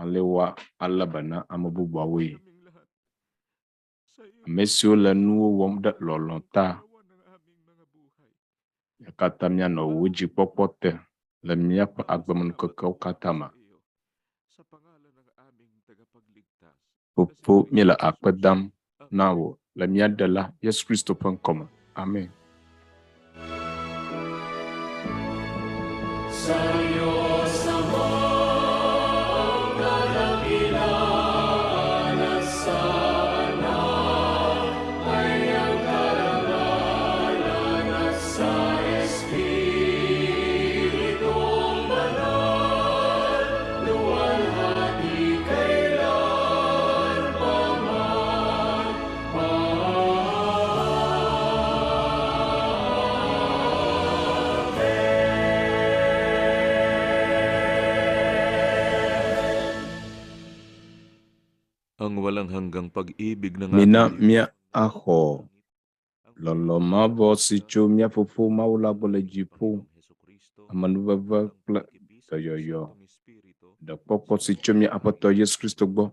ale woalé be na ame bubuawoe. Ame siwo le nuwo wɔm ɖe lɔlɔ̃ ta. Mía katã míanɔ wò dzikpɔkpɔ te le míaƒe agbemenukekewo katã me. Fofo, míele akpe dam na wò le mía Ɖela Yesu Kristo ƒe ŋkɔ me. Amen. Sa Diyos Ama, ang kadakilaan at sa Anak ay ang karangalan at sa Espiritong Banal, luwalhati kailan pa man. Ang walang hanggang pag-ibig ng Mina ating míaxɔ lɔlɔ̃ mavɔ si tso mía Fofo Mawu la gbɔ le dziƒo, amenuveve kple dɔyɔyɔ, ɖekpɔkpɔ si tso mía Aƒetɔ Yesu Kristo gbɔ,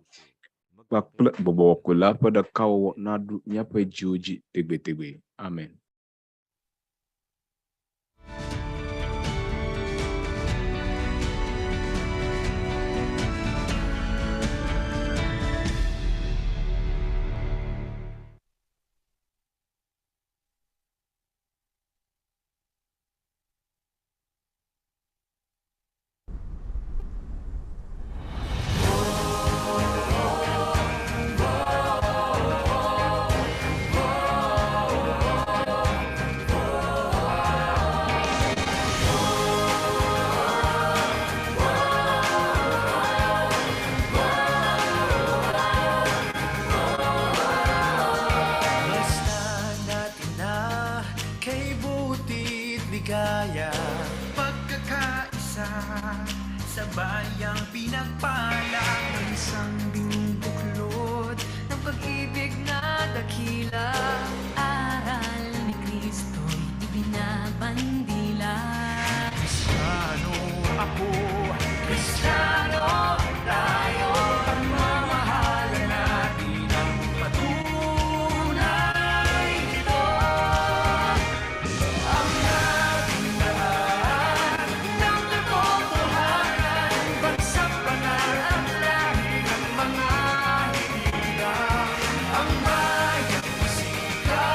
kpakple Gbɔgbɔ Kɔkɔe la ƒe ɖekawɔwɔ naɖu míaƒe dziwo dzi tegbetegbe. Amen. pag-asa sa bayang pinagpala. Isang binubuklod ng pag-ibig na dakila. Aral ni Kristo'y ibinabandila. Kristiyano ako, Kristiyano tayo. Pagmamahalan natin ang patunay nito. Ang ating daan ng katotohanan, bagsak banal at lahi ng mga hinirang. Ang bayang masigla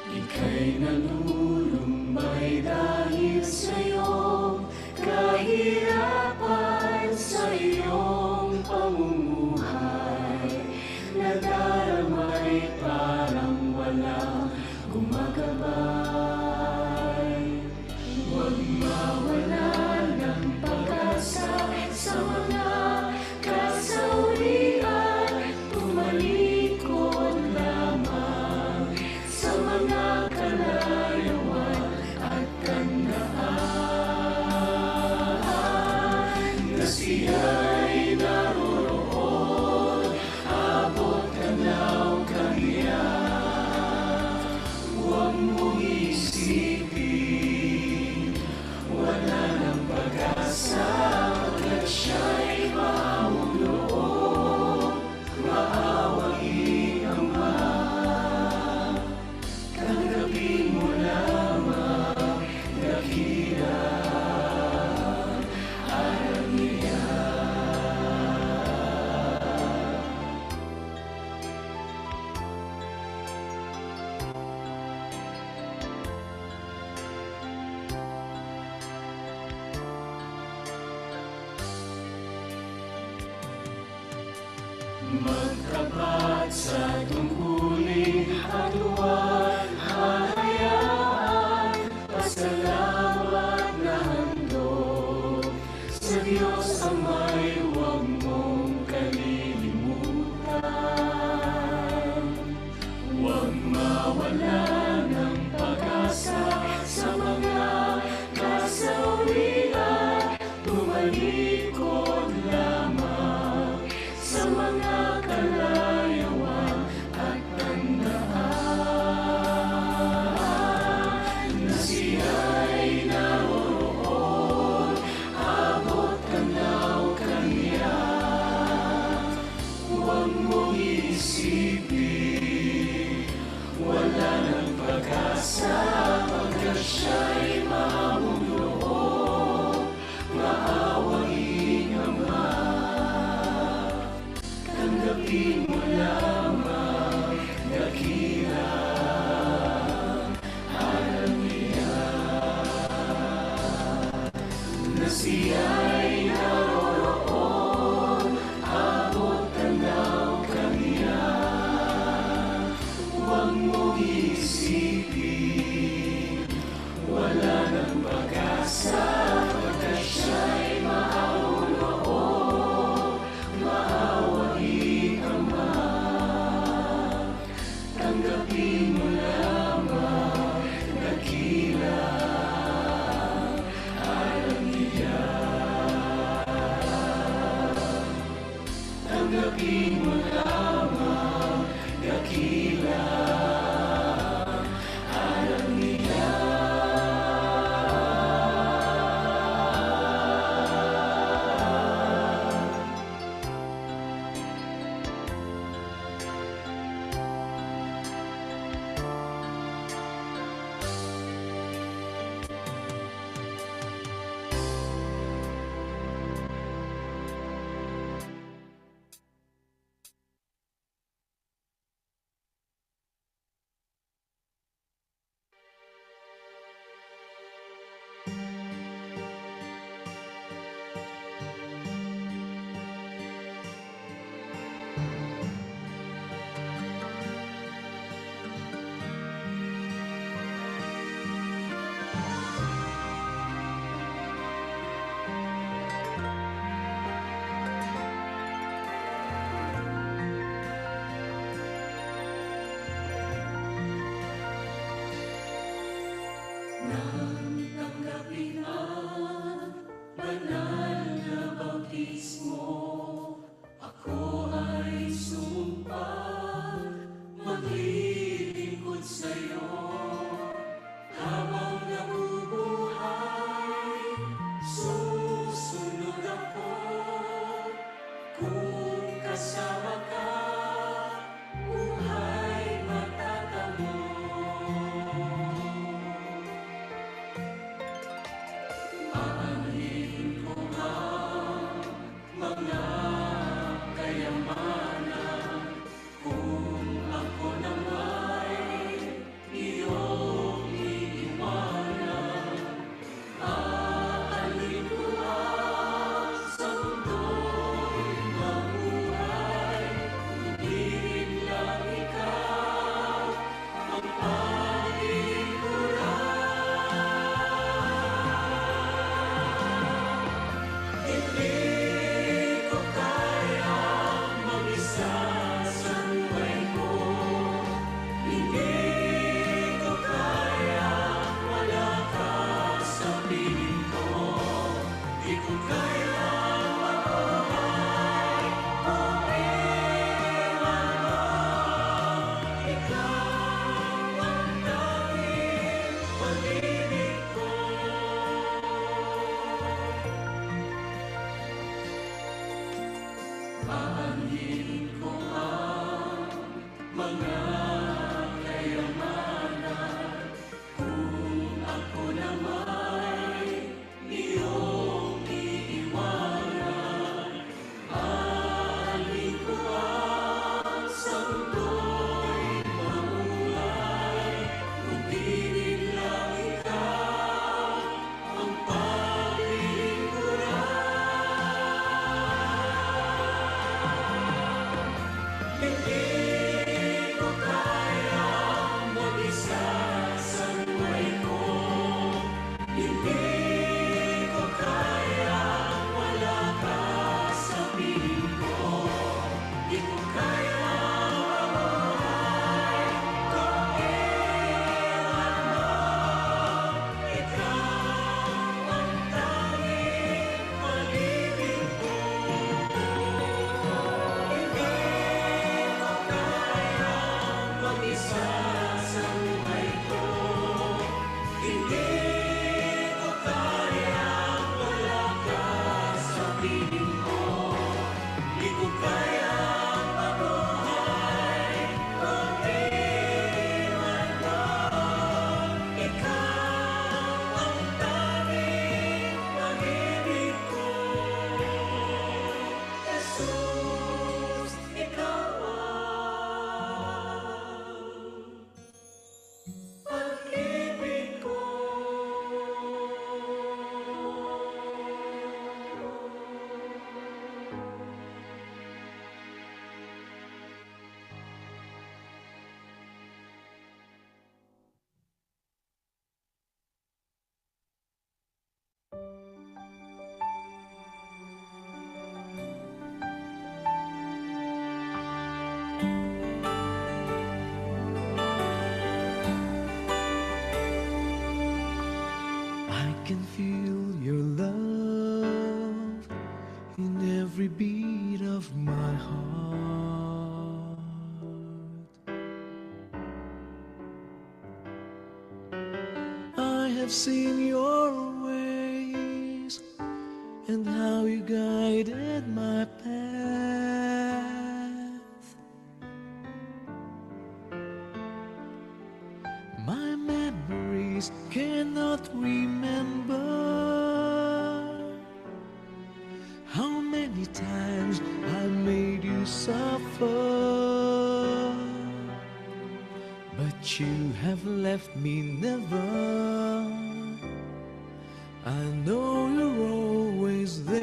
Ika'y nalulumbay dahil sa iyong kahirapan, sa iyong pamumuhay. Nadarama'y parang walang gumagabay. Huwag mawala ng pag-asa sa mga kasawian, tumalikod lamang sa mga kalayawan at tandaan na siya'y naroroon, abot tanaw kaniya. Huwag mong isipin, wala ng pag-asa, pagkat siya'y maawang loob, maawain Ama. Tanggapin mo lamang, dakila, aral niya. Magtapat sa tungkulin at huwag hahayaan, pasalamat na handog sa Diyos Ama'y huwag mong kalilimutan. Huwag mawala ng pag-asa sa mga kasawian, tumalikod lamang sa mga kalayawan at tandaan na siya'y naroroon, abot tanaw kaniya. Huwag mong isipin, wala ng pag-asa, pagkat siya'y maamong loob, maawain Ama. Tanggapin mo lamang, dakila, aral niya. Na siya'y naroroon, abot tanaw kaniya. Huwag mong isipin, wala ng pag-asa, pagkat siya'y maawang loob, maawain Ama. Tanggapin mo lamang, dakila, aral niya. Tanggapin mo lamang, dakila, aral niya. Kasama ka, buhay matatamo. Aanhin ko ang mga kayamanan kung ako nama'y iyong iiwanan. Aanhin ko ang sa mundo'y mabuhay, kundi rin lang ikaw ang paglingkuran. Hindi ko kaya mag-isa sa buhay ko. Hindi ko kaya wala ka sa piling ko. Di ko kaya mabuhay kung iwan mo. Ikaw ang tanging pag-ibig ko. Aanhin ko ang mga kayamanan kung ako nama'y iyong iiwanan. Aanhin ko ang sa mundo'y mabuhay, kundi rin lang ikaw ang paglingkuran. Hindi ko kaya mag-isa sa buhay ko. Hindi ko kaya wala ka sa piling ko. Di ko kaya mabuhay kung iwan mo. Ikaw ang tanging pag-ibig ko. Hindi ko kaya mag-isa sa buhay ko. Hindi ko kaya wala ka sa piling ko. Di ko kaya mabuhay kung iwan mo. Ikaw ang tanging pag-ibig ko. Jesus, ikaw ang pag-ibig ko. I can feel your love in every beat of my heart. I have seen your ways and how you guided my path. My memories cannot remember how many times I made you suffer. But you have left me never. I know you're always there.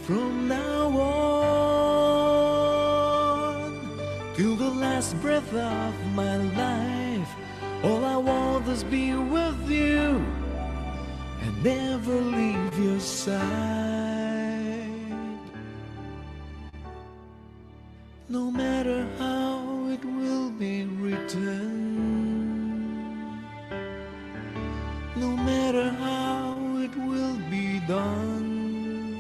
From now on till the last breath of my life, all I want is be with you and never leave your side. No matter how it will be written, no matter how it will be done,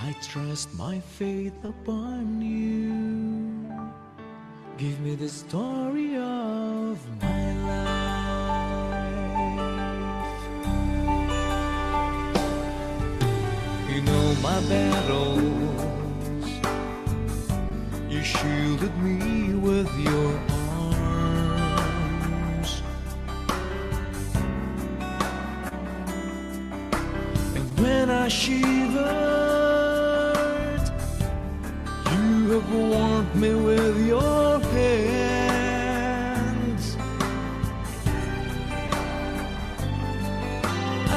I trust my faith upon you. Give me the story of my life. In all my battles, you shielded me with your arms. And when I shivered, you have warmed me with your hands.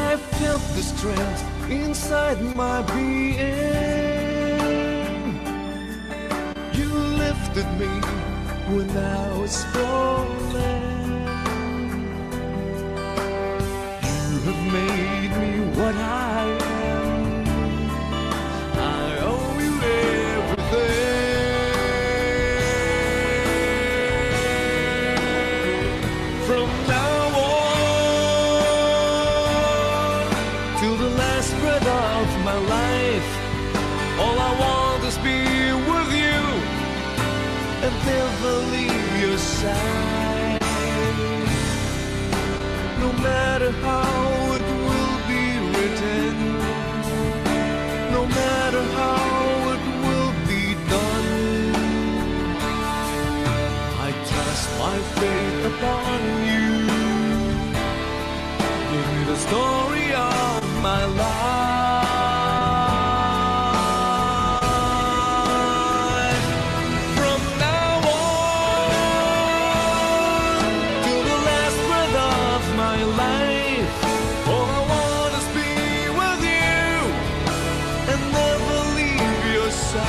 I felt the strength inside my being. You lifted me when I was falling. You have made me what I am. I owe you everything. From now on till the last breath of my life, all I want is be with you and never leave your side. No matter how it will be written, no matter how it will be done, I trust my faith upon you. Give me the story of my life. From now on till the last breath of my life, all I want is be with you and never leave your side.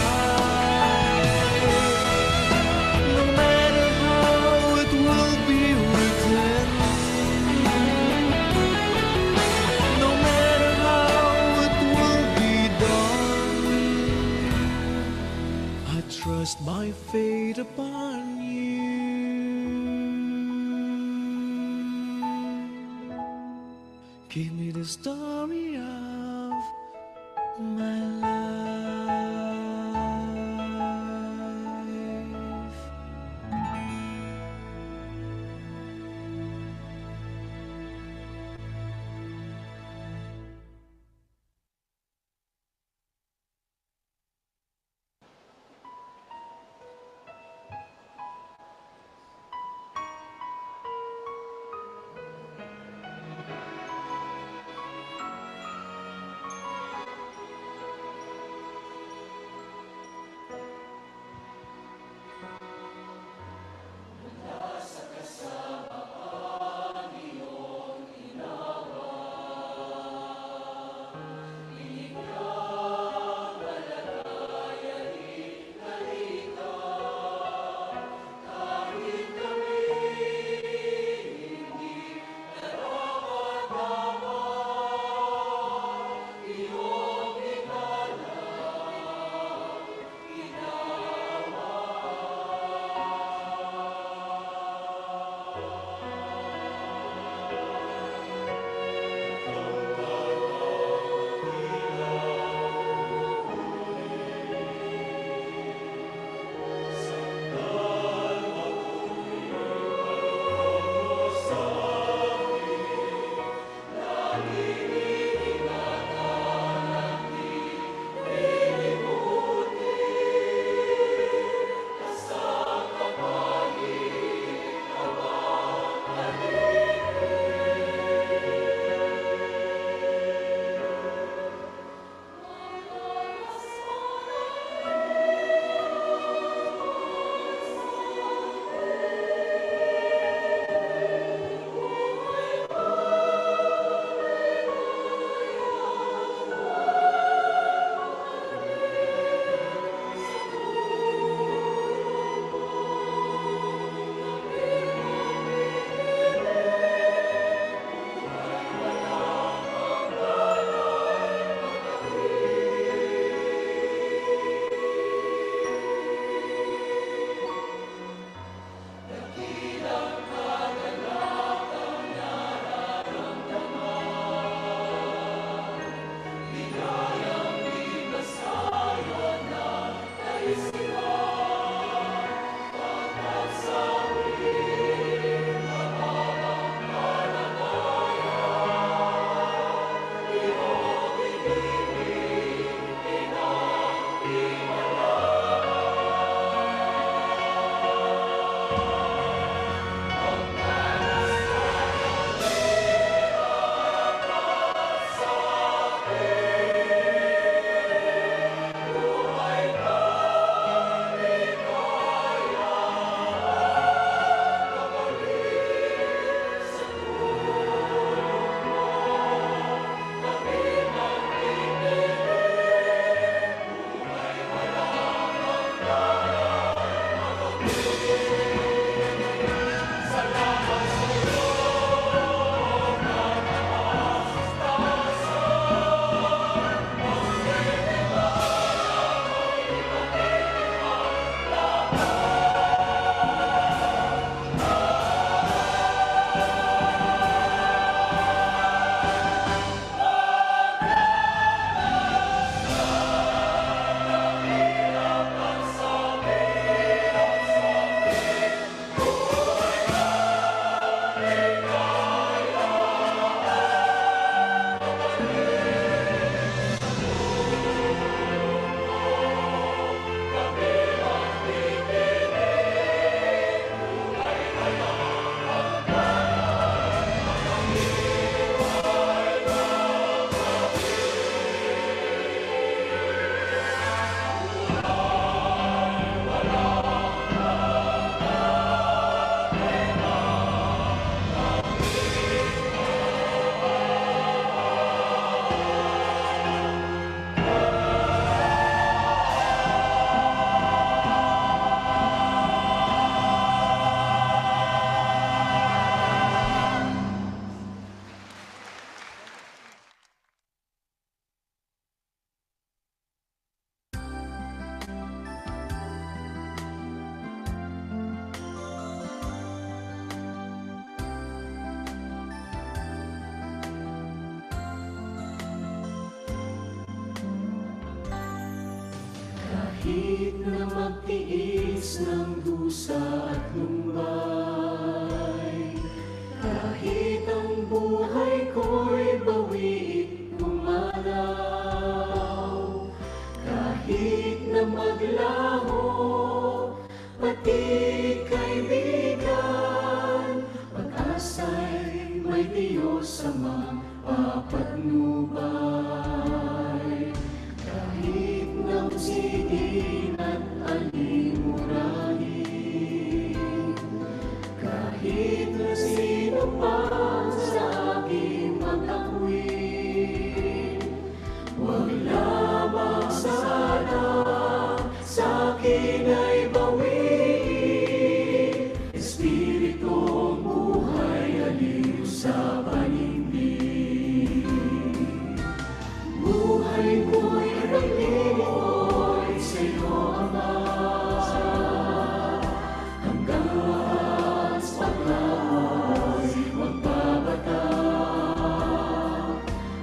No matter how it will be written, no matter how it will be done, I trust my fate upon you. Give me the story of my life. Kahit na magtiis ng dusa at lumbay, kahit ang buhay ko'y bawiit pumanaw, kahit na maglaho, pati kaibigan, pag-asa'y may Diyos amang papatnubay. Kahit na usigin at alimurahin, kahit na sino pa sa aking magtakwil, huwag lamang sana sa akin ay bawiin. Espiritong buhay, aliw sa panindig. Buhay ko'y naglilingkod sa'yo, Ama. Hanggang wakas paglako'y magbabata.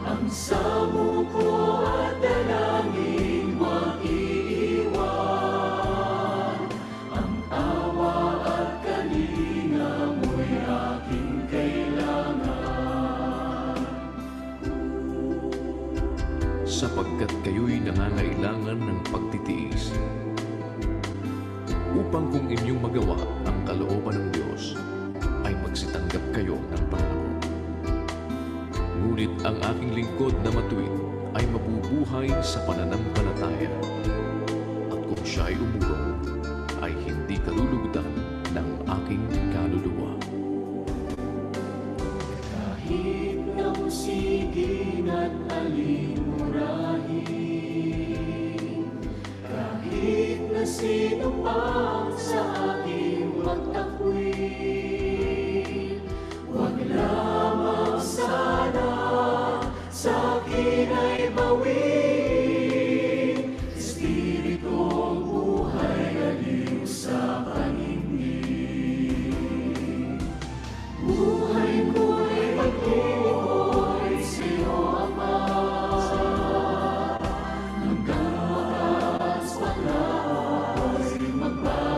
Ang samo ko at dalangin huwag iiwan. Ang awa at kalinga mo'y aking kailangan. Sapagkat kayo'y nangangailangan ng pagtitiis, upang kung inyong magawa ang kalooban ng Diyos, ay magsitanggap kayo ng pangako. Ngunit ang aking lingkod na matuwid ay mabubuhay sa pananampalataya. At kung siya ay umurong, ay hindi kalulugdan ng aking kaluluwa. Kahit na usigin at alimurahin, kahit na sino pang sa akin magtakwil, huwag lamang sana sa akin ay bawiin. Espiritong buhay, aliw sa panindig. Buhay ko'y maglilingkod sa'yo, Ama. Hanggang wakas paglako'y magbabata.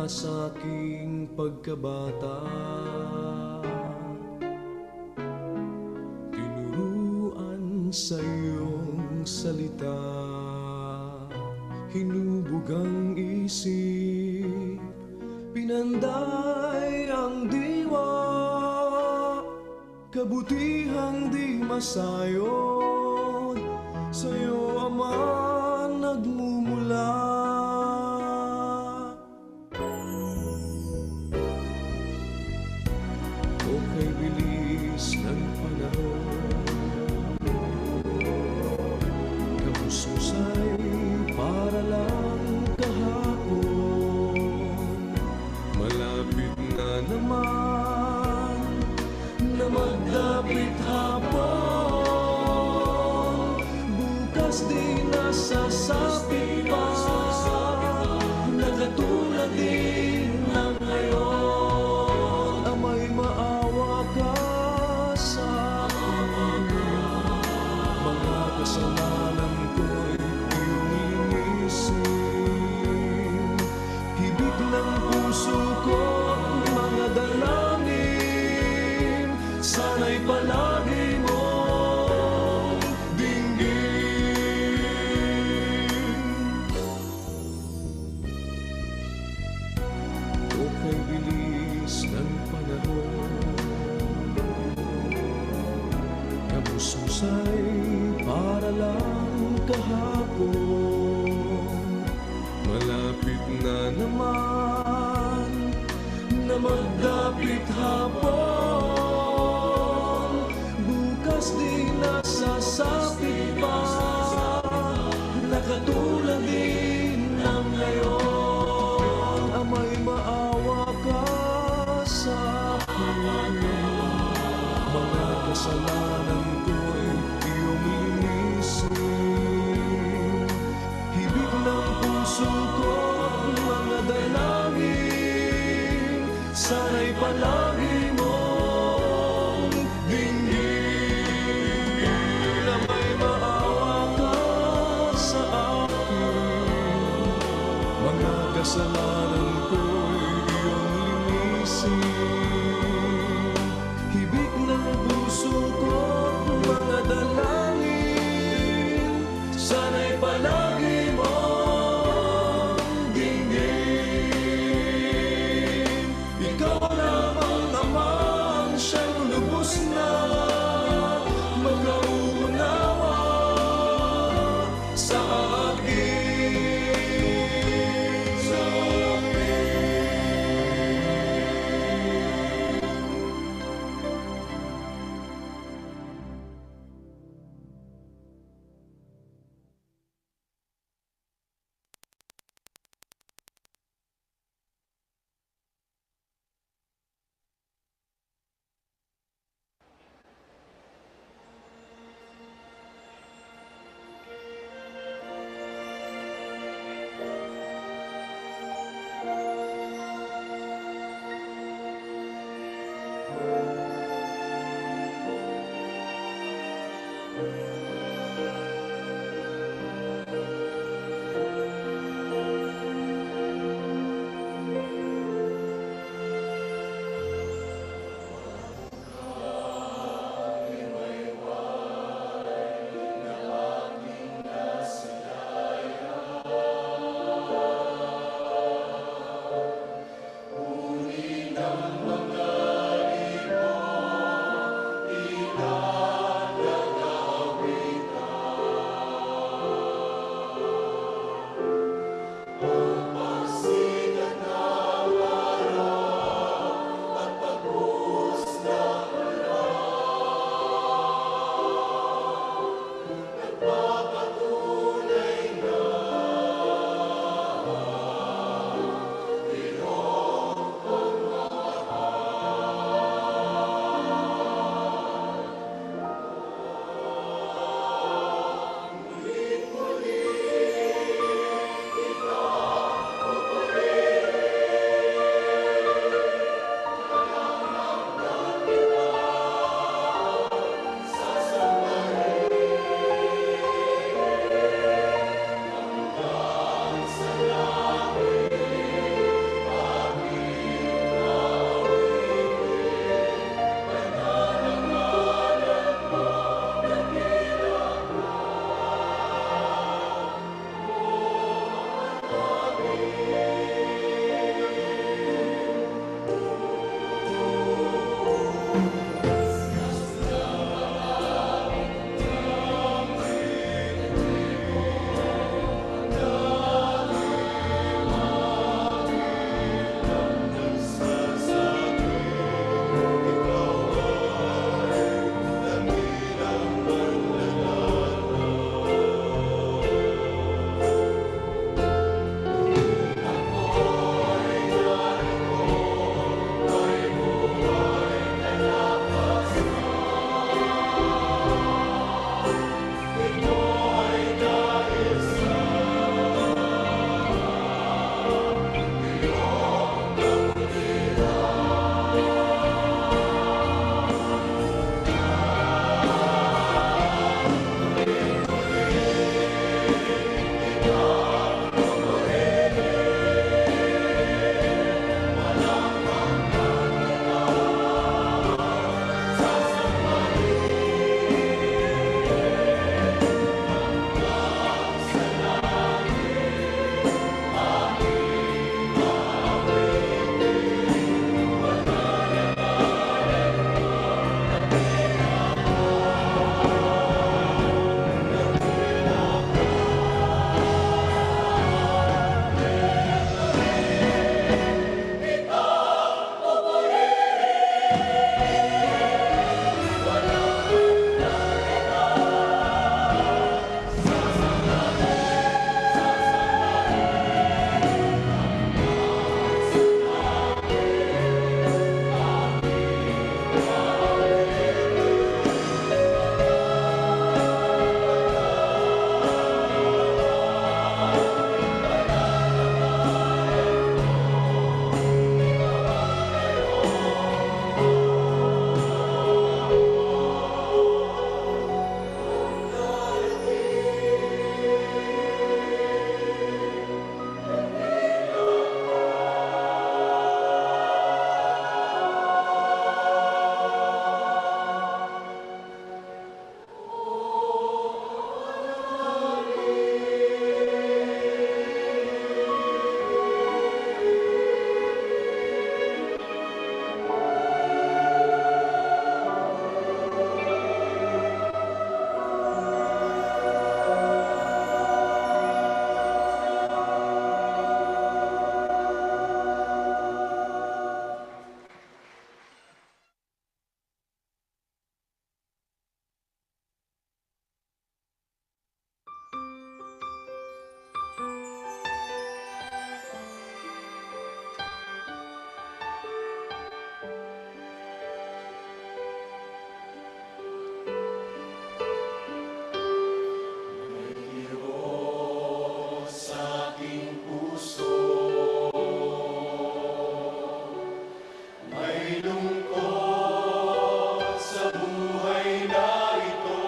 sa aking pagkabata. Tinuruan sa iyong salita, hinubog ang isip, pinanday ang diwa, kabutihang di masayod, sa'yo Ama nagmumula. O kay bilis ng panahon, kamusmusay para lang kahapon. Malapit na naman na magdapit hapon. Bukas di nasasapit pa, nakatulad din ng ngayon. Ama'y maawa ka sa akin, mga kasalanan ko'y iyong linisin. Hibik ng puso ko at mga dalangin, sana'y palagi mong dinggin. O kay bilis ng panahon, kamusmusay para lang kahapon. Malapit na naman na magdapit hapon. Bukas di nasasapit pa, nakatulad din ng ngayon. Ama'y maawa ka sa akin, mga kasalanan ko'y iyong linisin. Hibik ng puso ko at mga dalangin, sana'y palagi mong dinggin. Ama'y maawa ka sa akin, mga kasalanan ko'y iyong linisin. Hibik ng puso ko at mga dalangin, sana'y palagi mong dinggin. Ikaw lamang Ama ang siyang lubos na makaunawa sa akin. Sa akin. May lungkot sa buhay na ito,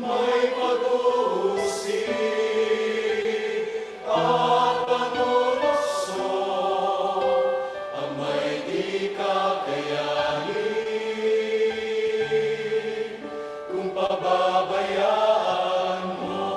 may pag-uusig at panunukso, ang may di kakayanin kung pababayaan mo.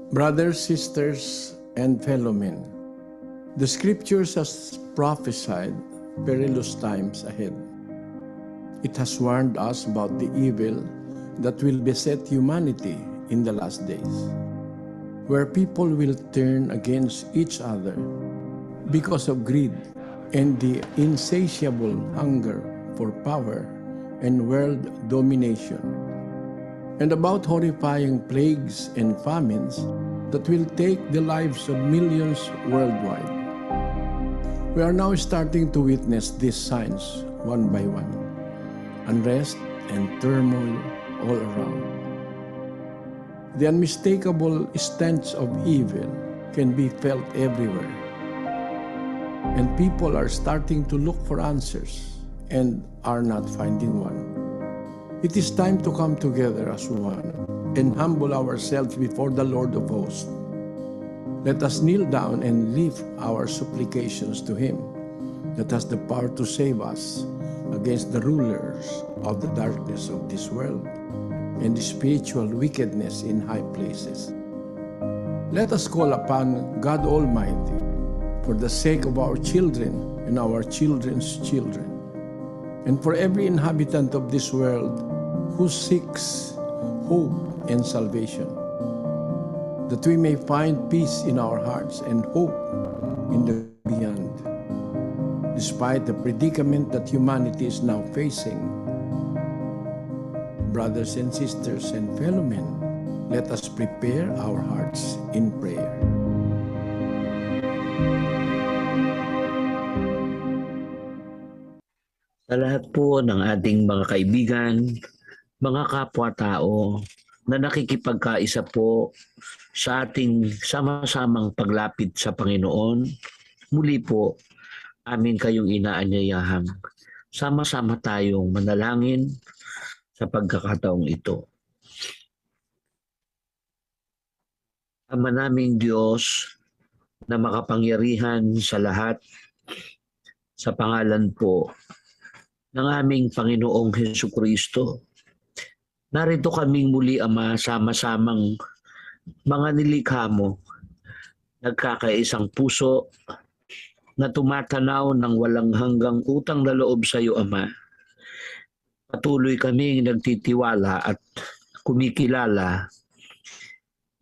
Brothers, sisters, and fellow men, the scriptures has prophesied perilous times ahead. It has warned us about the evil that will beset humanity in the last days, where people will turn against each other because of greed and the insatiable hunger for power and world domination, and about horrifying plagues and famines that will take the lives of millions worldwide. We are now starting to witness these signs one by one unrest and turmoil all around. The unmistakable stench of evil can be felt everywhere. And people are starting to look for answers and are not finding one. It is time to come together as one and humble ourselves before the Lord of hosts. Let us kneel down and lift our supplications to Him that has the power to save us against the rulers of the darkness of this world and the spiritual wickedness in high places. Let us call upon God Almighty for the sake of our children and our children's children, and for every inhabitant of this world who seeks hope and salvation, that we may find peace in our hearts and hope in the beyond. Despite the predicament that humanity is now facing, brothers and sisters and fellow men, let us prepare our hearts in prayer. Sa lahat po ng ating mga kaibigan, mga kapwa-tao na nakikipagkaisa po sa ating sama-samang paglapit sa Panginoon, muli po amin kayong inaanyayahan. Sama-sama tayong manalangin sa pagkakataong ito. Ama naming Diyos na makapangyarihan sa lahat, sa pangalan po ng aming Panginoong Heso Kristo. Narito kaming muli, Ama, sama-samang mga nilikha mo, nagkakaisang puso na tumatanaw ng walang hanggang utang na loob sa iyo, Ama. Patuloy kaming nagtitiwala at kumikilala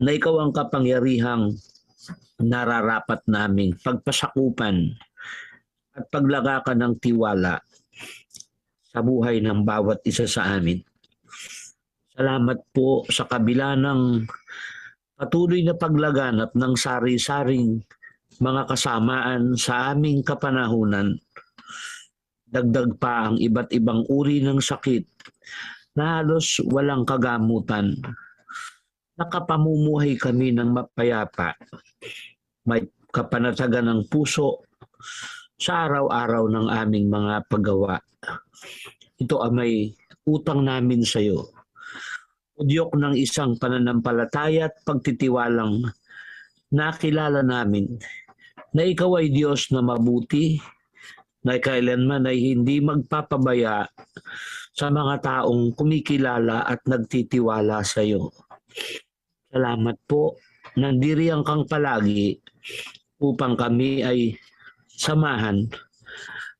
na ikaw ang kapangyarihang nararapat naming pagpasakupan at paglagakan ng tiwala sa buhay ng bawat isa sa amin. Salamat po sa kabila ng patuloy na paglaganap ng sari-saring mga kasamaan sa aming kapanahunan. Dagdag pa ang iba't ibang uri ng sakit na halos walang kagamutan. Nakapamumuhay kami ng mapayapa, may kapanatagan ng puso sa araw-araw ng aming mga paggawa. Ito ang may utang namin sa iyo. Udyok ng isang pananampalataya at pagtitiwalang nakilala namin na ikaw ay Diyos na mabuti, na kailanman ay hindi magpapabaya sa mga taong kumikilala at nagtitiwala sa iyo. Salamat po, nandiriyan kang palagi upang kami ay samahan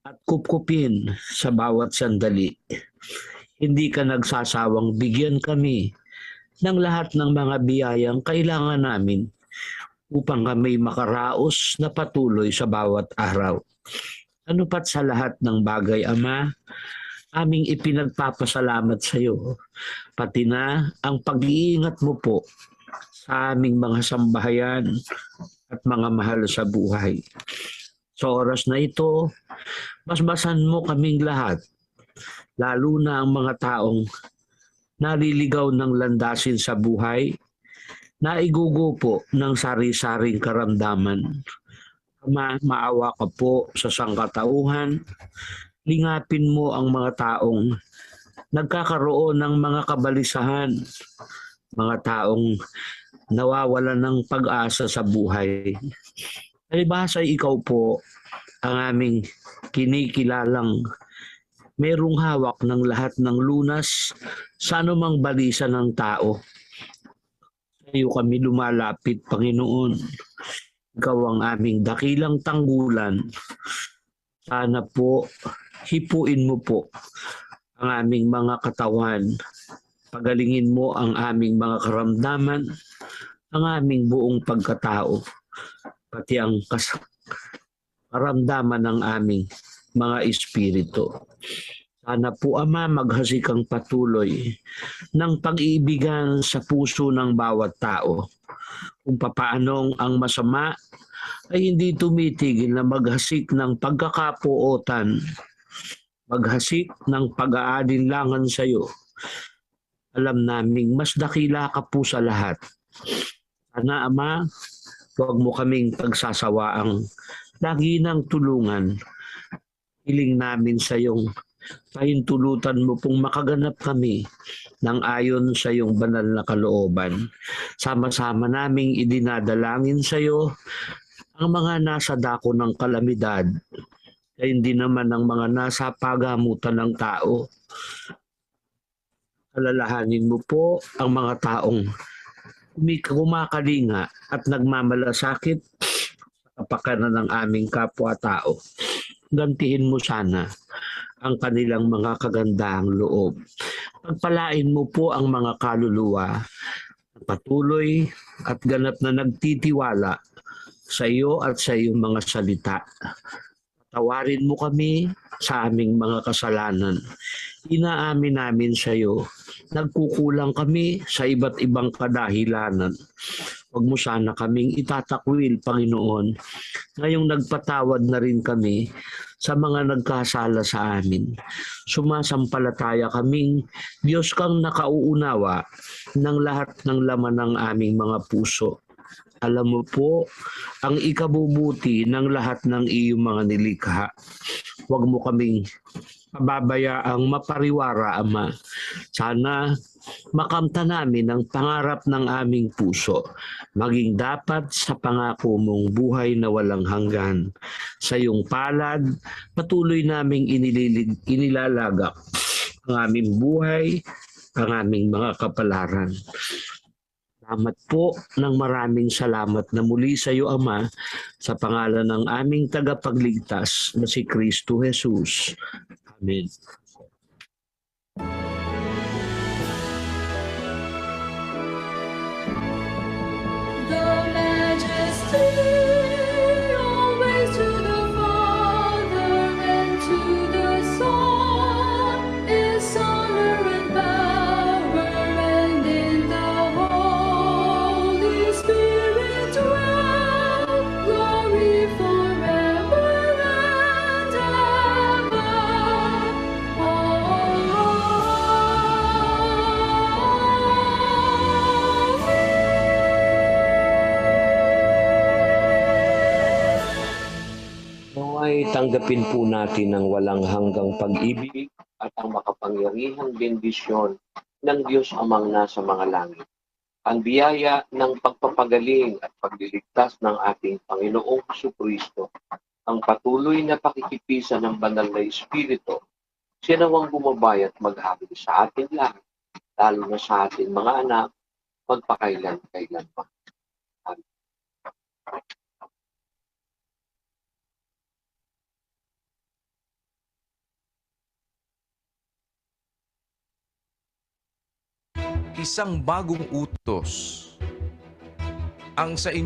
at kupkupin sa bawat sandali. Hindi ka nagsasawang bigyan kami ng lahat ng mga biyayang kailangan namin upang kami makaraos na patuloy sa bawat araw. Ano pat sa lahat ng bagay, Ama, aming ipinagpapasalamat sa iyo. Pati na ang pag-iingat mo po sa aming mga sambahayan at mga mahal sa buhay. Sa oras na ito, basbasan mo kaming lahat, lalo na ang mga taong naliligaw ng landasin sa buhay, na igugupo ng sari-saring karamdaman. Ama, maawa ka po sa sangkatauhan. Lingapin mo ang mga taong nagkakaroon ng mga kabalisahan, mga taong nawawalan ng pag-asa sa buhay. Palibhasa ikaw po ang aming kinikilalang merong hawak ng lahat ng lunas sa anumang balisa ng tao. Sa iyo kami lumalapit, Panginoon. Ikaw ang aming dakilang tanggulan. Sana po, hipuin mo po ang aming mga katawan. Pagalingin mo ang aming mga karamdaman, ang aming buong pagkatao, pati ang karamdaman ng aming mga espiritu. Sana po, Ama, maghasik kang patuloy ng pag-iibigan sa puso ng bawat tao. Kung papaanong ang masama ay hindi tumitigil na maghasik ng pagkakapuotan, maghasik ng pag-aalinlangan sa iyo. Alam naming mas dakila ka po sa lahat. Sana, Ama, huwag mo kaming pagsasawaang lagi nang tulungan. Hiling namin sa iyong pahintulutan mo pong makaganap kami ng ayon sa iyong banal na kalooban. Sama-sama naming idinadalangin sa iyo ang mga nasa dako ng kalamidad, kaya hindi naman ang mga nasa pagamutan ng tao. Alalahanin mo po ang mga taong kumakalinga at nagmamalasakit sa kapakanan ng aming kapwa-tao. Gantihin mo sana ang kanilang mga kagandahang loob. Pagpalain mo po ang mga kaluluwa patuloy at ganap na nagtitiwala sa iyo at sa iyong mga salita. Patawarin mo kami sa aming mga kasalanan. Inaamin namin sa iyo, nagkukulang kami sa iba't ibang kadahilanan. Huwag mo sana kaming itatakwil, Panginoon, ngayong nagpatawad na rin kami sa mga nagkasala sa amin. Sumasampalataya kaming Diyos kang nakauunawa ng lahat ng laman ng aming mga puso. Alam mo po ang ikabubuti ng lahat ng iyong mga nilikha. Huwag mo kaming pababayaang mapariwara, Ama. Sana makamta namin ang pangarap ng aming puso, maging dapat sa pangako mong buhay na walang hanggan. Sa iyong palad, patuloy naming inilalagak ang aming buhay, ang aming mga kapalaran. Salamat po ng maraming salamat na muli sa iyo, Ama, sa pangalan ng aming tagapagligtas na si Kristo Jesus. Amen. The majesty always to the Father and to the Son is honor and power, and in the Holy Spirit dwell glory forever and ever. Naway tanggapin po natin ang walang hanggang pag-ibig at ang makapangyarihang bendisyon ng Diyos Amang nasa mga langit. Ang biyaya ng pagpapagaling at pagliligtas ng ating Panginoong Hesukristo, ang patuloy na pakikipisa ng banal na Espiritu, siya nawang gumabay at maghari sa atin lahat, lalo na sa ating mga anak, magpakailan-kailanman. Amen. Isang bagong utos ang sa inyo